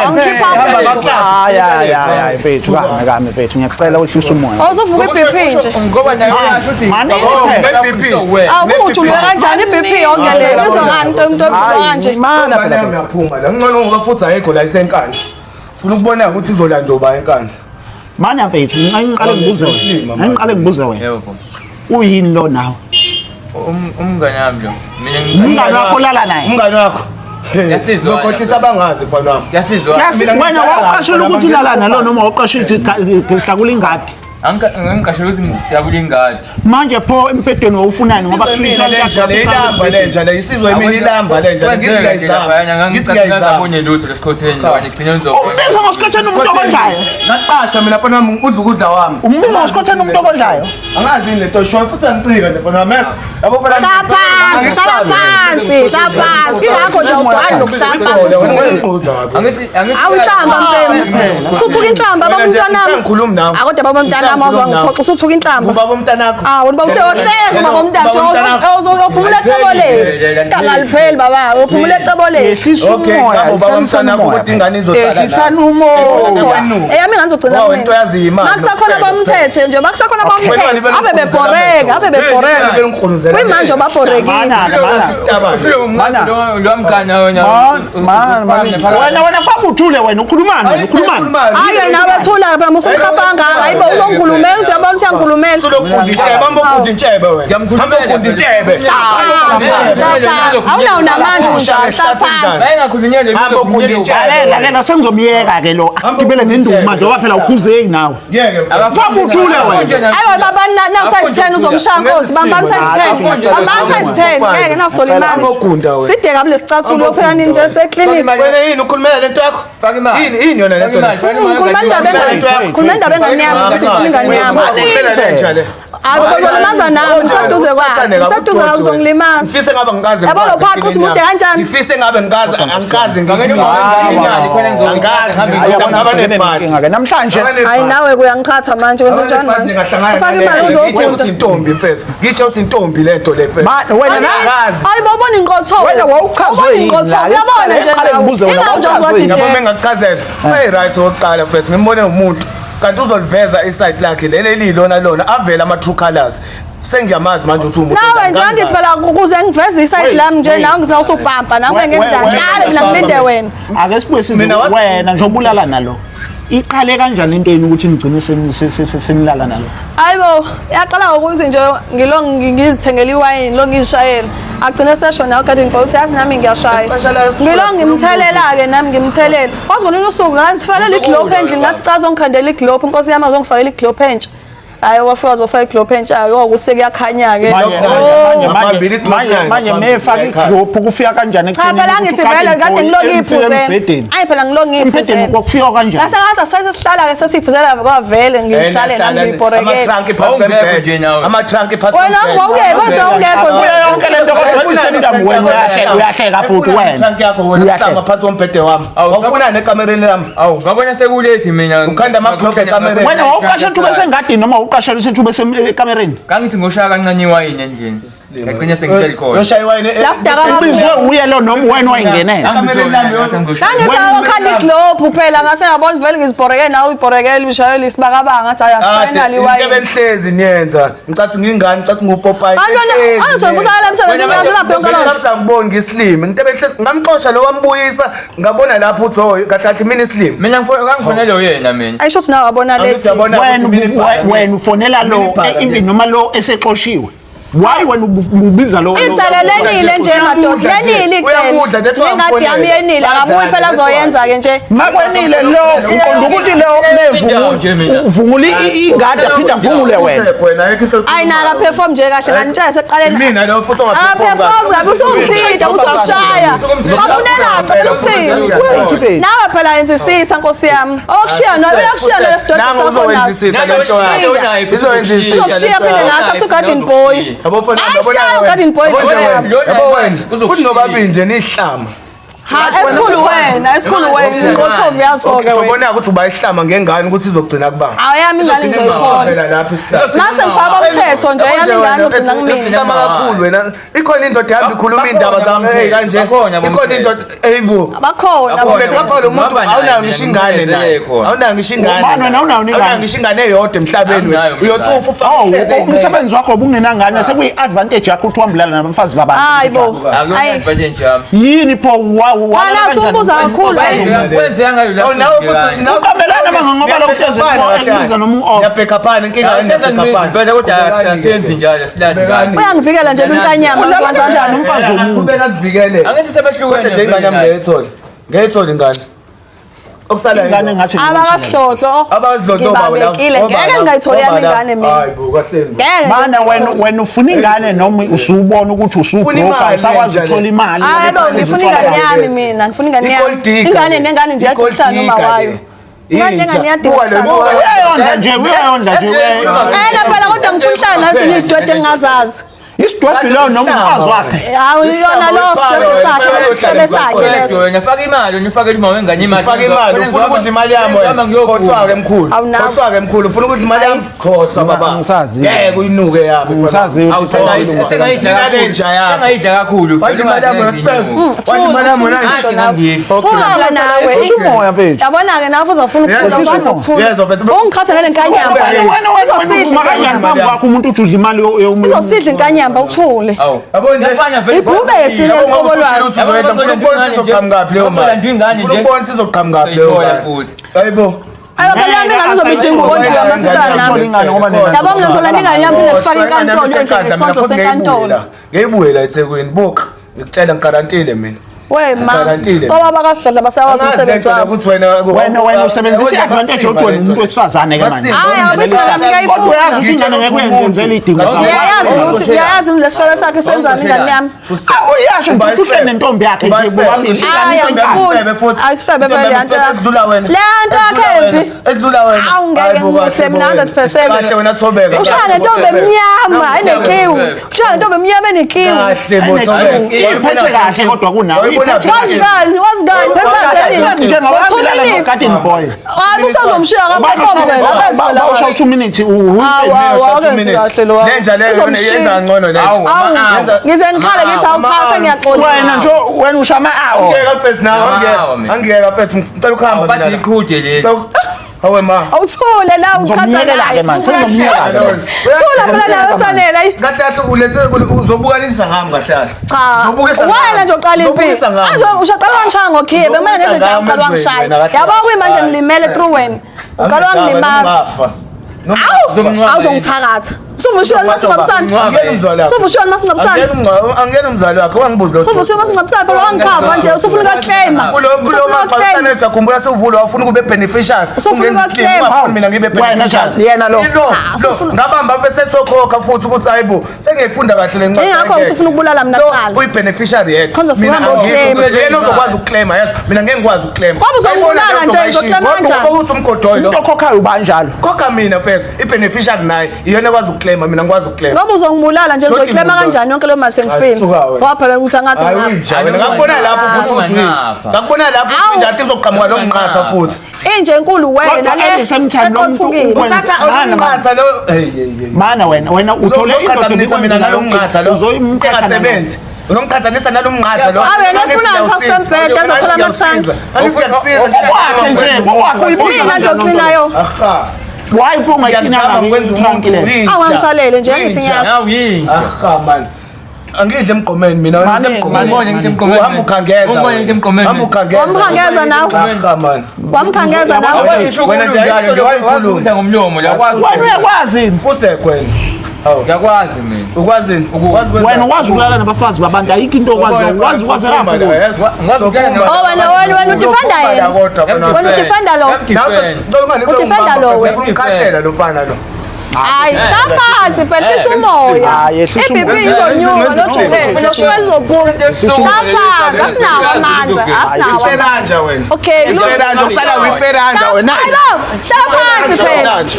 Speaker 1: wamkhipha
Speaker 3: Hamba
Speaker 1: phela.
Speaker 3: ama-club.
Speaker 2: Hayi hayi hayi mfethu, kame kame mfethu, ngiyacela wehlisa umoya.
Speaker 1: Awuzuvuka i-BP nje.
Speaker 4: Ngoba naye uyasho ukuthi
Speaker 2: Mani,
Speaker 3: ne-BP.
Speaker 1: Awukujuluke kanjani i-BP yonke le? Ibizwa ngani into umuntu ojuluka kanje?
Speaker 2: Mana
Speaker 3: Ingane
Speaker 2: phela.
Speaker 3: yami yaphuma la. Ngcono ngoba futhi ayikho la isenkandla. Funa ukubona ukuthi izolanda uba enkandla.
Speaker 2: Mana mfethu, ngiqale ngibuze
Speaker 3: Isilima,
Speaker 2: wena. Ngiqale ngibuze wena.
Speaker 4: Yebo baba.
Speaker 2: Uyini lo nawe?
Speaker 4: Umngane wami lo. Mina
Speaker 2: Umngane wakho olala naye.
Speaker 3: Umngane wakho.
Speaker 4: Yasizwana.
Speaker 3: Zokhohlisa abangazi mfana wami.
Speaker 4: Yasizwa.
Speaker 2: Yazi wena wawuqashela ukuthi ulala nalo noma wawuqashela ukuthi hlakula ingadi.
Speaker 4: Angiqashela ukuthi ngidabule ingadi.
Speaker 2: Manje pho empedweni wawufunani ngoba
Speaker 3: Isizwe
Speaker 2: kuthiwa
Speaker 3: mina lenja le ilamba lenja le isizwe mina ilamba lenja le ngithi ngiyayizama ngithi ngiyayizama
Speaker 4: Ngabonye lutho lesikhotheni kanye gcina ngizobona.
Speaker 2: Umbiza ngosikhotheni umuntu okondlayo.
Speaker 3: Ngaqasha mina mfana wami udla ukudla wami
Speaker 2: Umbiza ngosikhotheni umuntu okondlayo.
Speaker 3: angazi yini lento eshoyo futhi angicika nje mfana wami yabo phela
Speaker 1: Hlala phansi, hlala phansi, hlala phansi. Ingakho nje awuzwani nokuhlala phansi.
Speaker 4: Angithi angithi
Speaker 1: Awu inhlamba mpembe. Usuthuka inhlamba baba umntanami.
Speaker 3: Ngikhulumi nawe.
Speaker 1: Ah kodwa baba umntanami awuzwa ngiphoxa usuthuka inhlamba.
Speaker 3: Ubaba umntanakho.
Speaker 1: Ah wena baba uhlezi baba umntanami uphumula eCebolethu. Igama alipheli baba uphumula eCebolethu.
Speaker 2: Yehlisa
Speaker 3: Okay,
Speaker 2: umoya.
Speaker 3: ngabo baba
Speaker 2: yehlisani
Speaker 3: umntanakho
Speaker 2: umoya.
Speaker 3: ukuthi ingane izozala.
Speaker 2: Yehlisani umoya.
Speaker 1: Eyami ingane izogcina
Speaker 3: Wow, into yazi imali.
Speaker 1: Makusakhona bomthethe nje makusakhona bomthethe ave bebhoreka ave bebhoreka.
Speaker 3: Bengikhuluzela.
Speaker 1: Kuyimanje babhorekile.
Speaker 2: Mana mana.
Speaker 4: Lo lo mngane wena.
Speaker 2: Man, man, wena wena famba uthule wena ukhulumani wena ukhulumani.
Speaker 1: Hayi nawe thula phela musumkhapha kangaka hayibo uzongikhulumela uthi uyabona ukuthi uyangikhulumela.
Speaker 3: Bamba ukunda intshebe wena. Hamba ukunda intshebe.
Speaker 1: Awunawo namandla unjalo hlala phansi.
Speaker 4: Bayingakhulunyelwe
Speaker 3: Hamba ukunda intshebe.
Speaker 2: Lalela lalela sengizomyeka ke lo akugibele ngenduku manje ngoba phela ukhuzeki nawe.
Speaker 3: Yeke mfethu.
Speaker 2: Famba uthule wena.
Speaker 1: Ayiwe baba na size 10 uzomshaya nkosi bamba size 10 bamba size 10 ngeke nawusola imali
Speaker 3: Hamba ugunda wena.
Speaker 1: side kabi lesicathulo phela nini nje seclinic
Speaker 3: Wena yini ukhulumela lento yakho?
Speaker 4: Faka imali.
Speaker 3: Yini yini yona lento?
Speaker 1: khuluma indaba khuluma indaba engane yami ukuthi ngifuna ingane yami
Speaker 3: Ukhulumela lenja le.
Speaker 1: Hayi uzolimaza nami ngiseduze kwakhe ngiseduze kwakhe uzongilimaza
Speaker 3: Ngifise ngabe ngikaze
Speaker 1: Yabo lo phaqha ukuthi mude kanjani?
Speaker 3: Ngifise ngabe ngikaze angikaze
Speaker 2: Angazi ke namhlanje
Speaker 1: hayi nawe kuyangiqhatha manje wenze njani manje ufake imali
Speaker 3: Ngitshe
Speaker 1: uzogunda
Speaker 3: ukuthi intombi mfethu. Ngitshe ukuthi intombi lento le mfethu.
Speaker 2: Wena
Speaker 3: Angazi.
Speaker 1: Hayi bobona inqotho.
Speaker 2: Wena wawuchazwe yini
Speaker 1: Ubona inqotho.
Speaker 2: la?
Speaker 1: Uyabona nje
Speaker 2: Qale
Speaker 1: nawe.
Speaker 2: ngibuze wena,
Speaker 1: Ingakho nje
Speaker 2: wawuchazwe yini?
Speaker 3: Yabo
Speaker 1: uzwadideka.
Speaker 3: mengakuchazela. Hey right okokuqala mfethu ngimbone umuntu kanti uzoliveza iside lakhe leli eliyilona lona avele ama true colors. Sengiyamazi manje ukuthi umuntu.
Speaker 1: Nawe nje angithi phela ukuze ngiveze iside
Speaker 2: Wait,
Speaker 1: lami nje
Speaker 2: wait.
Speaker 1: nawe ngizawusubhampa nawe
Speaker 2: Wait,
Speaker 1: ngenze
Speaker 2: wait,
Speaker 1: njani?
Speaker 2: wait,
Speaker 1: Hlale mina ngilinde wena.
Speaker 2: ake sibuye size
Speaker 3: Mina wathi-
Speaker 2: wena njengoba ulala nalo. Iqale kanjani into yenu ukuthi nigcine senilala nalo?
Speaker 1: Hayibo, yaqala ngokuthi nje ngilo ngizithengele iwayini lo ngizishayela. Agcine sesho nawe garden boy uthi yazi nami ngiyashaya.
Speaker 3: Isicasha la sithola
Speaker 1: Ngilo
Speaker 3: sikhuluma
Speaker 1: ngimthelela ke nami ngimthelela. Kwazi ngolunye usuku ngazifalela iglophe endlini ngathi cha zongikhandela iglophe inkosi yami azongifakela iglophe entsha. Hayi wafika wazofaka iglophe entsha ayo ukuthi sekuyakhanya ke.
Speaker 2: Manje manje
Speaker 3: Ngaphambili
Speaker 2: manje manje
Speaker 3: i-Glock
Speaker 2: manje
Speaker 3: nine,
Speaker 2: mefaka
Speaker 3: ngaphambili
Speaker 2: iglophu kufika kanjani
Speaker 1: Cha phela
Speaker 2: ukuthi
Speaker 1: angithi
Speaker 2: ukade
Speaker 1: vele kade
Speaker 2: boy
Speaker 1: ngilokhu
Speaker 2: emfika
Speaker 1: ngiyiphuzela.
Speaker 2: embhedeni.
Speaker 1: Ayi phela ngilokhu
Speaker 2: Embhedeni
Speaker 1: ngiyiphuzela.
Speaker 2: kwakufika kanjani?
Speaker 1: Ngase ngathi asase sihlala ke sesiphuzela kwavele ngizihlale nami ngibhorekele.
Speaker 3: Ama-trunk phansi
Speaker 4: Awungekho
Speaker 3: kombhede.
Speaker 4: nje nawe.
Speaker 3: Ama-trunk phansi
Speaker 1: Wena
Speaker 3: kombhede.
Speaker 1: wawungekho nje wawungekho nje.
Speaker 2: Kuyo yonke lento kodwa isemndamu wena uyahleka uyahleka futhi
Speaker 3: Efuna
Speaker 2: wena.
Speaker 3: i-trunk yakho wena
Speaker 2: Uyahleka.
Speaker 3: sihlanga phansi kombhede wami. Wawufuna ekamereni lami.
Speaker 4: Awu ngabona sekulethi mina.
Speaker 3: Ukhanda ama-clock ekamereni.
Speaker 2: Wena wawuqasha ukuthi ube sengadini noma Uqashela ukuthi ube sekamereni.
Speaker 4: Kangithi ngoshaya kancane iwayini endlini. Ngagcina sengihleli khona.
Speaker 3: Yoshaya iwayini.
Speaker 1: Lasidaka kakhulu.
Speaker 2: Ubizwe uye lo noma wena wayingenela.
Speaker 3: Ekamereni lami
Speaker 1: Ngangithi ayokhanda iglobe phela ngase ngabona vele ngizibhoreke nawe uyibhorekele ushayela isibakabaka ngathi ayashayela
Speaker 3: Into
Speaker 1: liwayini.
Speaker 3: ebenihlezi niyenza. Ngicathi ngingane, ngicathi ngupopayi.
Speaker 1: Abantwana angithola ukuthi akala emsebenzini uyazilapha yonke loo nto.
Speaker 3: Ngicabanga ngiboni ngisilimi. Into ebenihlezi ngamxosha lo wambuyisa ngabona lapho uthi oh kahle kahle mina isilimi.
Speaker 4: Mina ngifonele uyena mina.
Speaker 1: Ayisho ukuthi nawe wabona
Speaker 3: Angithi
Speaker 1: lethi.
Speaker 3: yabona
Speaker 2: Wena
Speaker 3: ukuthi mina ibhala
Speaker 2: wena ufonela lo
Speaker 3: Mina ibhala
Speaker 2: even
Speaker 3: ngithi.
Speaker 2: noma lo esexoshiwe. Why wena ubiza lo?
Speaker 1: Icele lenile nje madoda,
Speaker 3: Uyamudla nje,
Speaker 1: lenile icele.
Speaker 3: uyamudla, that's why
Speaker 1: Nengadi yami
Speaker 3: ngifonela.
Speaker 1: yenile, akabuyi phela
Speaker 3: That's why.
Speaker 1: azoyenza-ke nje.
Speaker 2: Makwenile lo uqonda ukuthi lo
Speaker 4: Indawo nje mina.
Speaker 2: uvungula ingadi aphinde avungule wena.
Speaker 3: Usekho wena, ayikho into
Speaker 1: Ayi na akaperform nje kahle nganitshela sekuqaleni.
Speaker 3: Mina lo futhi ongaperform
Speaker 1: Akaperform kabi usungithinta usushaya. Cabunela cela ukuthini? Nawe phela yenzisisa nkosi yami. Okushiya no uyakushiya lo sidoda
Speaker 3: Nangu
Speaker 1: sakho naso.
Speaker 3: uzowenzisisa lento yakho. Izowenzisisa.
Speaker 1: Uzokushiya phinde nathi athi ugarden boy.
Speaker 3: Yabo mfana,
Speaker 1: Ayishaya ugarden boy
Speaker 3: Yabo nje
Speaker 1: lo
Speaker 3: wena,
Speaker 1: yami.
Speaker 3: yabo wena.
Speaker 4: Uzokushiya.
Speaker 3: Futhi nobabili nje nihlama.
Speaker 1: Ha esikhulu wena, esikhulu wena. Inqothovu yaso
Speaker 3: Okay,
Speaker 1: ke wena.
Speaker 3: sobona ukuthi uba isihlama ngengane ukuthi izogcina kubani.
Speaker 1: Awuyami ingane ngizoyithola.
Speaker 3: Phela lapha isihlama.
Speaker 1: Mase ngifaka umthetho nje yami ingane ugcina kumina.
Speaker 3: Isihlama kakhulu wena. Ikhona indoda ihamba ikhuluma indaba zami hey kanje.
Speaker 4: Bakhona
Speaker 3: Ikhona indoda eyibo.
Speaker 1: Bakhona
Speaker 4: Bakhona.
Speaker 1: bona.
Speaker 3: Ngapha lo muntu
Speaker 4: Ngihamba naye
Speaker 3: awunayo
Speaker 4: mina,
Speaker 3: ngisho ingane naye.
Speaker 4: ngimvezele khona.
Speaker 3: Awunayo ngisho ingane.
Speaker 2: Ubani wena awunayo ingane?
Speaker 3: Awunayo ngisho ingane eyodwa emhlabeni wena.
Speaker 4: Anginayo mina
Speaker 3: Uyothufa ufake
Speaker 2: Oh,
Speaker 3: ihleze ey'ngane.
Speaker 2: umsebenzi wakho ubungenangane sekuyi-advantage yakho ukuthi uhambelana nabafazi babantu.
Speaker 1: Hayi bo.
Speaker 4: Akuyona
Speaker 1: Hayi.
Speaker 4: advantage yami.
Speaker 2: Yini pho
Speaker 1: Wala usumbuza kakhulu.
Speaker 4: Kwenzeka ngayo la.
Speaker 3: Oh, nawe futhi nawe
Speaker 2: Uqambelana manga ngoba lokhu ezi- noma u-off.
Speaker 3: Ngiyabhekapana inkinga ngiyabhekapana.
Speaker 4: Impela kodwa asiyenzi njalo silali njalo.
Speaker 1: Uyangivikela nje kwinkanyamba.
Speaker 2: Ulala kanjani umfazi womuntu?
Speaker 3: Aqhubeka kuvikele.
Speaker 4: Angithi sebehlukene.
Speaker 3: Kodwa nje ingane yami ngeyethole. Ngeyethole ingane. Okusala
Speaker 2: Ingane ngathi
Speaker 1: Abakasihlohlo.
Speaker 3: Abazidlodlo babo laba.
Speaker 1: Ngibabekile. Ngeke ngingayitholi yami ingane mina.
Speaker 3: Hayi bo kahleni.
Speaker 1: Ngeke.
Speaker 2: Mana wena wena ufuna ingane noma usubona ukuthi
Speaker 3: Ufuna
Speaker 2: usubroka
Speaker 3: imali
Speaker 2: usakwazi
Speaker 3: nje
Speaker 2: ukuthola
Speaker 3: le.
Speaker 2: imali.
Speaker 1: Hayi bo ngifuna ingane yami mina, ngifuna ingane yami.
Speaker 3: I-gold digger
Speaker 1: Ingane
Speaker 3: le.
Speaker 1: nengane nje
Speaker 3: I-gold
Speaker 1: yadikuhlala noma
Speaker 3: digger
Speaker 1: wayo.
Speaker 3: le.
Speaker 1: Ingane
Speaker 3: Inja.
Speaker 1: nengane
Speaker 3: Buka le,
Speaker 1: yadikuhlala.
Speaker 3: buka le.
Speaker 2: Uyayondla nje, uyayondla nje.
Speaker 1: Ena phela kodwa ngifuna uhlala nazinye iy'dwede engingazazi.
Speaker 2: Isidwebhu lo noma umfazi wakhe.
Speaker 1: Hawu yona lo sidwede sakhe, lesifebe sakhe leso.
Speaker 4: Wena faka imali, wena ufake imali wengane imali.
Speaker 3: Faka imali, ufuna ukudla imali yami wena. Khohlwa-ke mkhulu.
Speaker 1: Awunawo.
Speaker 3: Khohlwa-ke mkhulu, ufuna ukudla imali yami? Khohlwa baba.
Speaker 2: Angisazi.
Speaker 3: Ngeke uyinuke yami.
Speaker 2: Angisazi ukuthi
Speaker 4: Sengayidla
Speaker 3: Mina
Speaker 4: kakhulu.
Speaker 3: lenja yami.
Speaker 4: Sengayidla kakhulu.
Speaker 3: Wadla imali yami wena Wadla imali yami wena.
Speaker 1: Thula nawe.
Speaker 2: Kusho umoya mfethu.
Speaker 1: Yabona-ke nawe uzofuna ukuthula,
Speaker 3: Yezwa,
Speaker 1: uzofuna ukuthula.
Speaker 3: yezwa, mfethu.
Speaker 1: Ungiqhatha ngale nkanyamba.
Speaker 2: Wena wena wena
Speaker 1: Izosidla
Speaker 2: uvuma kanjani
Speaker 1: inkanyamba.
Speaker 2: phambi kwakho umuntu uthi udla imali yomuntu.
Speaker 1: Izosidla inkanyamba uthule.
Speaker 4: Awu.
Speaker 3: Yabo nje.
Speaker 4: Yafana vele.
Speaker 1: Ibhubesi
Speaker 3: Yabo ngoba
Speaker 1: lenqobo
Speaker 3: usushilo
Speaker 1: lwami.
Speaker 3: ukuthi uzoyenza, ngifuna ukubona ukuthi izoqhamukaphi leyo mali.
Speaker 4: Ngifuna ingane
Speaker 3: Ngifuna
Speaker 4: nje.
Speaker 3: ukubona ukuthi izoqhamukaphi leyo
Speaker 4: Uzoyithola
Speaker 3: mali.
Speaker 4: futhi.
Speaker 3: Hayibo.
Speaker 1: Ayo phela yami ingane uzobe idinga ukondliwa masihlala nami.
Speaker 2: Ingane ngoba nina-
Speaker 1: Yabo mina ngizolanda ingane yami ngifake inkantolo yenze ngesondlo senkantolo.
Speaker 3: Ngiyibuye la eThekwini. Buka, ngikutshela ngigarantile mina.
Speaker 1: We ma.
Speaker 3: Ngigarantile.
Speaker 1: Obaba kasidladla basawazi
Speaker 3: Angazi
Speaker 1: umsebenzi
Speaker 3: lento
Speaker 1: wabo.
Speaker 3: ukuthi wena
Speaker 2: Wena wena usebenzisa i-advantage yokuthi wena umuntu wesifazane ke manje.
Speaker 1: Hayi abesifazane
Speaker 2: Kodwa uyazi
Speaker 1: ngiyayifuna.
Speaker 2: ukuthi ingane ngeke uyenzele idingo zakho.
Speaker 1: Uyayazi ukuthi uyayazi ukuthi lesifebe sakhe senzani ingane yami.
Speaker 2: Ah, uyasho nje ukuthi uhleli nentombi yakhe nje bobabili.
Speaker 1: Hayi,
Speaker 2: Ingane isenkasi.
Speaker 1: angifuni. Ayisifebe vele le nto yakho.
Speaker 3: Esidlula wena.
Speaker 1: Le nto yakhe embi.
Speaker 3: Esidlula wena.
Speaker 1: Awu, ngeke
Speaker 3: Hayi bo,
Speaker 1: ngimuhle
Speaker 3: kahle bo
Speaker 1: mina
Speaker 3: wena.
Speaker 1: 100%.
Speaker 3: Kahle wena Thobeka.
Speaker 1: Ushaya ngentombi emnyama enekiwi. Ushaya ngentombi emnyama enekiwi.
Speaker 3: Kahle bo Thobeka.
Speaker 2: Uyiphethe kahle kodwa kunawe.
Speaker 3: Uyibona
Speaker 2: Uyiphethe
Speaker 1: Wazi kani, wazi kani, phela
Speaker 2: Njengoba no-garden boy.
Speaker 1: Hayi usazomshiya kaperform wena, akenzi phela
Speaker 2: Bawusha
Speaker 1: wena.
Speaker 2: u-2 minutes
Speaker 1: Awu, awu, akenzi kahle lo.
Speaker 3: Lenja leyo yona yenza kangcono lenja.
Speaker 4: Awu,
Speaker 1: Awu, ngize ngikhale ngithi awu cha sengiyaxolisa.
Speaker 2: Wena nje wena usha ama-hour.
Speaker 3: Angiyeka mfethu nawe
Speaker 4: Awa,
Speaker 3: angiyeka.
Speaker 4: mina.
Speaker 3: Angiyeka mfethu ngicela ukuhamba
Speaker 4: Bathi
Speaker 3: mina. la.
Speaker 4: iqhude leli.
Speaker 3: Ngicela- Hawe ma.
Speaker 1: Awuthule la ukhatha
Speaker 2: Ngizomyekela-ke
Speaker 1: naye.
Speaker 2: manje, sengizomyeka-ke.
Speaker 1: Thula phela nawe sanele. ayi.
Speaker 3: Kahle kahle ulethe uzobukanisa ngami kahle kahle.
Speaker 1: Cha.
Speaker 3: Uzobukisa ngami.
Speaker 1: Wena nje uqala impilo.
Speaker 3: Uzobukisa ngami.
Speaker 1: Azo ushaqala wangishaya ngokhiye, bekumele ngenze njani
Speaker 3: Uzobukisa
Speaker 1: uqala wangishaya.
Speaker 3: ngami wena kahle
Speaker 1: Yabo kuyimanje
Speaker 3: kahle.
Speaker 1: ngilimele through wena. Uqala wangilimaza.
Speaker 3: Ungafa.
Speaker 1: Awu,
Speaker 4: Uzomncwaba
Speaker 1: awuzongithakatha. Usuvushiwe masingcwabisana.
Speaker 3: Angiyena umzali wakhe.
Speaker 1: Usuvushiwe masingcwabisana.
Speaker 3: Angiyena umzali wakhe wangibuza lo.
Speaker 1: Usuvushiwe masingcwabisana phela wangikhava nje usufuna ukuclaima.
Speaker 3: Kulo kulo mangcwabisane ethu akhumbula sewuvula wafuna ukube beneficiary.
Speaker 1: Usufuna
Speaker 3: Ungenza
Speaker 1: ukuclaim.
Speaker 3: isilima, ungafuni mina ngibe
Speaker 2: Wena
Speaker 3: beneficiary.
Speaker 2: njani? Yena lo.
Speaker 3: Lo, lo ngabamba mfethu sethokhokha futhi ukuthi hayibo sengiyifunda kahle le ncwadi.
Speaker 1: Yingakho usufuna ukubulala mina
Speaker 3: Lo,
Speaker 1: kuqala.
Speaker 3: Uyi-beneficiary yedwa.
Speaker 1: Khona uzofuna
Speaker 3: Mina
Speaker 1: uhambe
Speaker 3: angikho.
Speaker 1: uclaim.
Speaker 3: Yena uzokwazi ukuclaima yes. Mina ngeke ngikwazi ukuclaima.
Speaker 1: Ngoba uzongibulala nje, uzoclaima kanjani?
Speaker 3: Ukuthi umgodoyi lo.
Speaker 2: Umuntu okhokhayo ubanjalo.
Speaker 3: Khokha mina mfethu, i-beneficiary naye iyona ekwazi ukuclaim. ukuclaima, mina ngikwazi ukuclaima.
Speaker 1: Ngoba uzongibulala nje,
Speaker 3: Doti
Speaker 1: ngizoklema
Speaker 3: muntu.
Speaker 1: kanjani yonke leyo mali sengifile?
Speaker 3: Asuka wena.
Speaker 1: Ngoba phela ukuthi angathi
Speaker 3: Hayi
Speaker 1: ngapha.
Speaker 3: uyinja wena, ngakubona lapho futhi ukuthi uyinja.
Speaker 4: Unganapha.
Speaker 3: Ngakubona lapho ukuthi uyinja, athi izoqhamuka lo mqatha futhi.
Speaker 1: Inje enkulu wena
Speaker 2: Kodwa
Speaker 1: le
Speaker 2: at the same time, lo muntu
Speaker 1: eqothukile.
Speaker 3: Uthatha
Speaker 2: Mana,
Speaker 3: umqatha lo. Hey hey hey.
Speaker 2: Mana wena, wena uthole indoda
Speaker 3: Uzoqhathanisa mina nalo mqatha lo.
Speaker 2: Uzoyimqhatha
Speaker 3: Engasebenzi. Uzomqhathanisa nalo mqatha lo.
Speaker 1: Awe, yena ufunani phansi kombhede, azothola ama-trunk.
Speaker 2: Ngokwakhe nje, ngokwakhe uyibuza
Speaker 1: Mina nje
Speaker 2: kanjani
Speaker 1: oklinayo.
Speaker 3: Aha.
Speaker 2: Why
Speaker 3: Ngiyazama
Speaker 2: ubungayiklinanga
Speaker 3: ukwenza umuntu uyinja.
Speaker 1: Awu, angisalele nje, angithi
Speaker 3: Uyinja.
Speaker 1: ngiyasho.
Speaker 4: Nawu yinja.
Speaker 3: Aha man. Angidle emgqomeni mina, wena
Speaker 2: Mane,
Speaker 3: udla emgqomeni.
Speaker 4: Ungibone ngihle emgqomeni.
Speaker 3: Uhamba ukhangeza.
Speaker 4: Ungibone ngihle emgqomeni.
Speaker 3: Hamba ukhangeza.
Speaker 1: Wamkhangeza nawe.
Speaker 3: Aha man.
Speaker 1: Wamkhangeza nawe.
Speaker 3: Wena
Speaker 4: Ngisho
Speaker 3: nje
Speaker 4: ukhuluma njalo nje,
Speaker 3: ayikho
Speaker 4: wazi ukudla ngomlomo la.
Speaker 3: Akwazi.
Speaker 2: Wena uyakwazi
Speaker 3: Fusek wena. Hawu.
Speaker 4: Ngiyakwazi mina.
Speaker 3: Ukwazini? Ukwazi kwenza.
Speaker 2: wena ukwazi ukulala nabafazi babantu, ayikho into okwazi, ukwazi ukwazi lapho kuwe.
Speaker 1: Oh, wena wena wena udefenda yena. Wena udefenda lo. Udefenda lo wena.
Speaker 3: Umkhahlela lo mfana lo.
Speaker 1: Hayi, hlaphansi phela, hlisa umoya.
Speaker 2: Hayi, yehlisa
Speaker 1: I-BP
Speaker 2: umoya.
Speaker 1: izonyuka, nojuphela, noshukela uzophuma. Hlaphansi, asinawo amandla, asinawo.
Speaker 3: Iferanja wena.
Speaker 1: Okay, look.
Speaker 3: Iferanja usala wiferanja wena.
Speaker 1: Hlaphansi phela. Hlaphansi.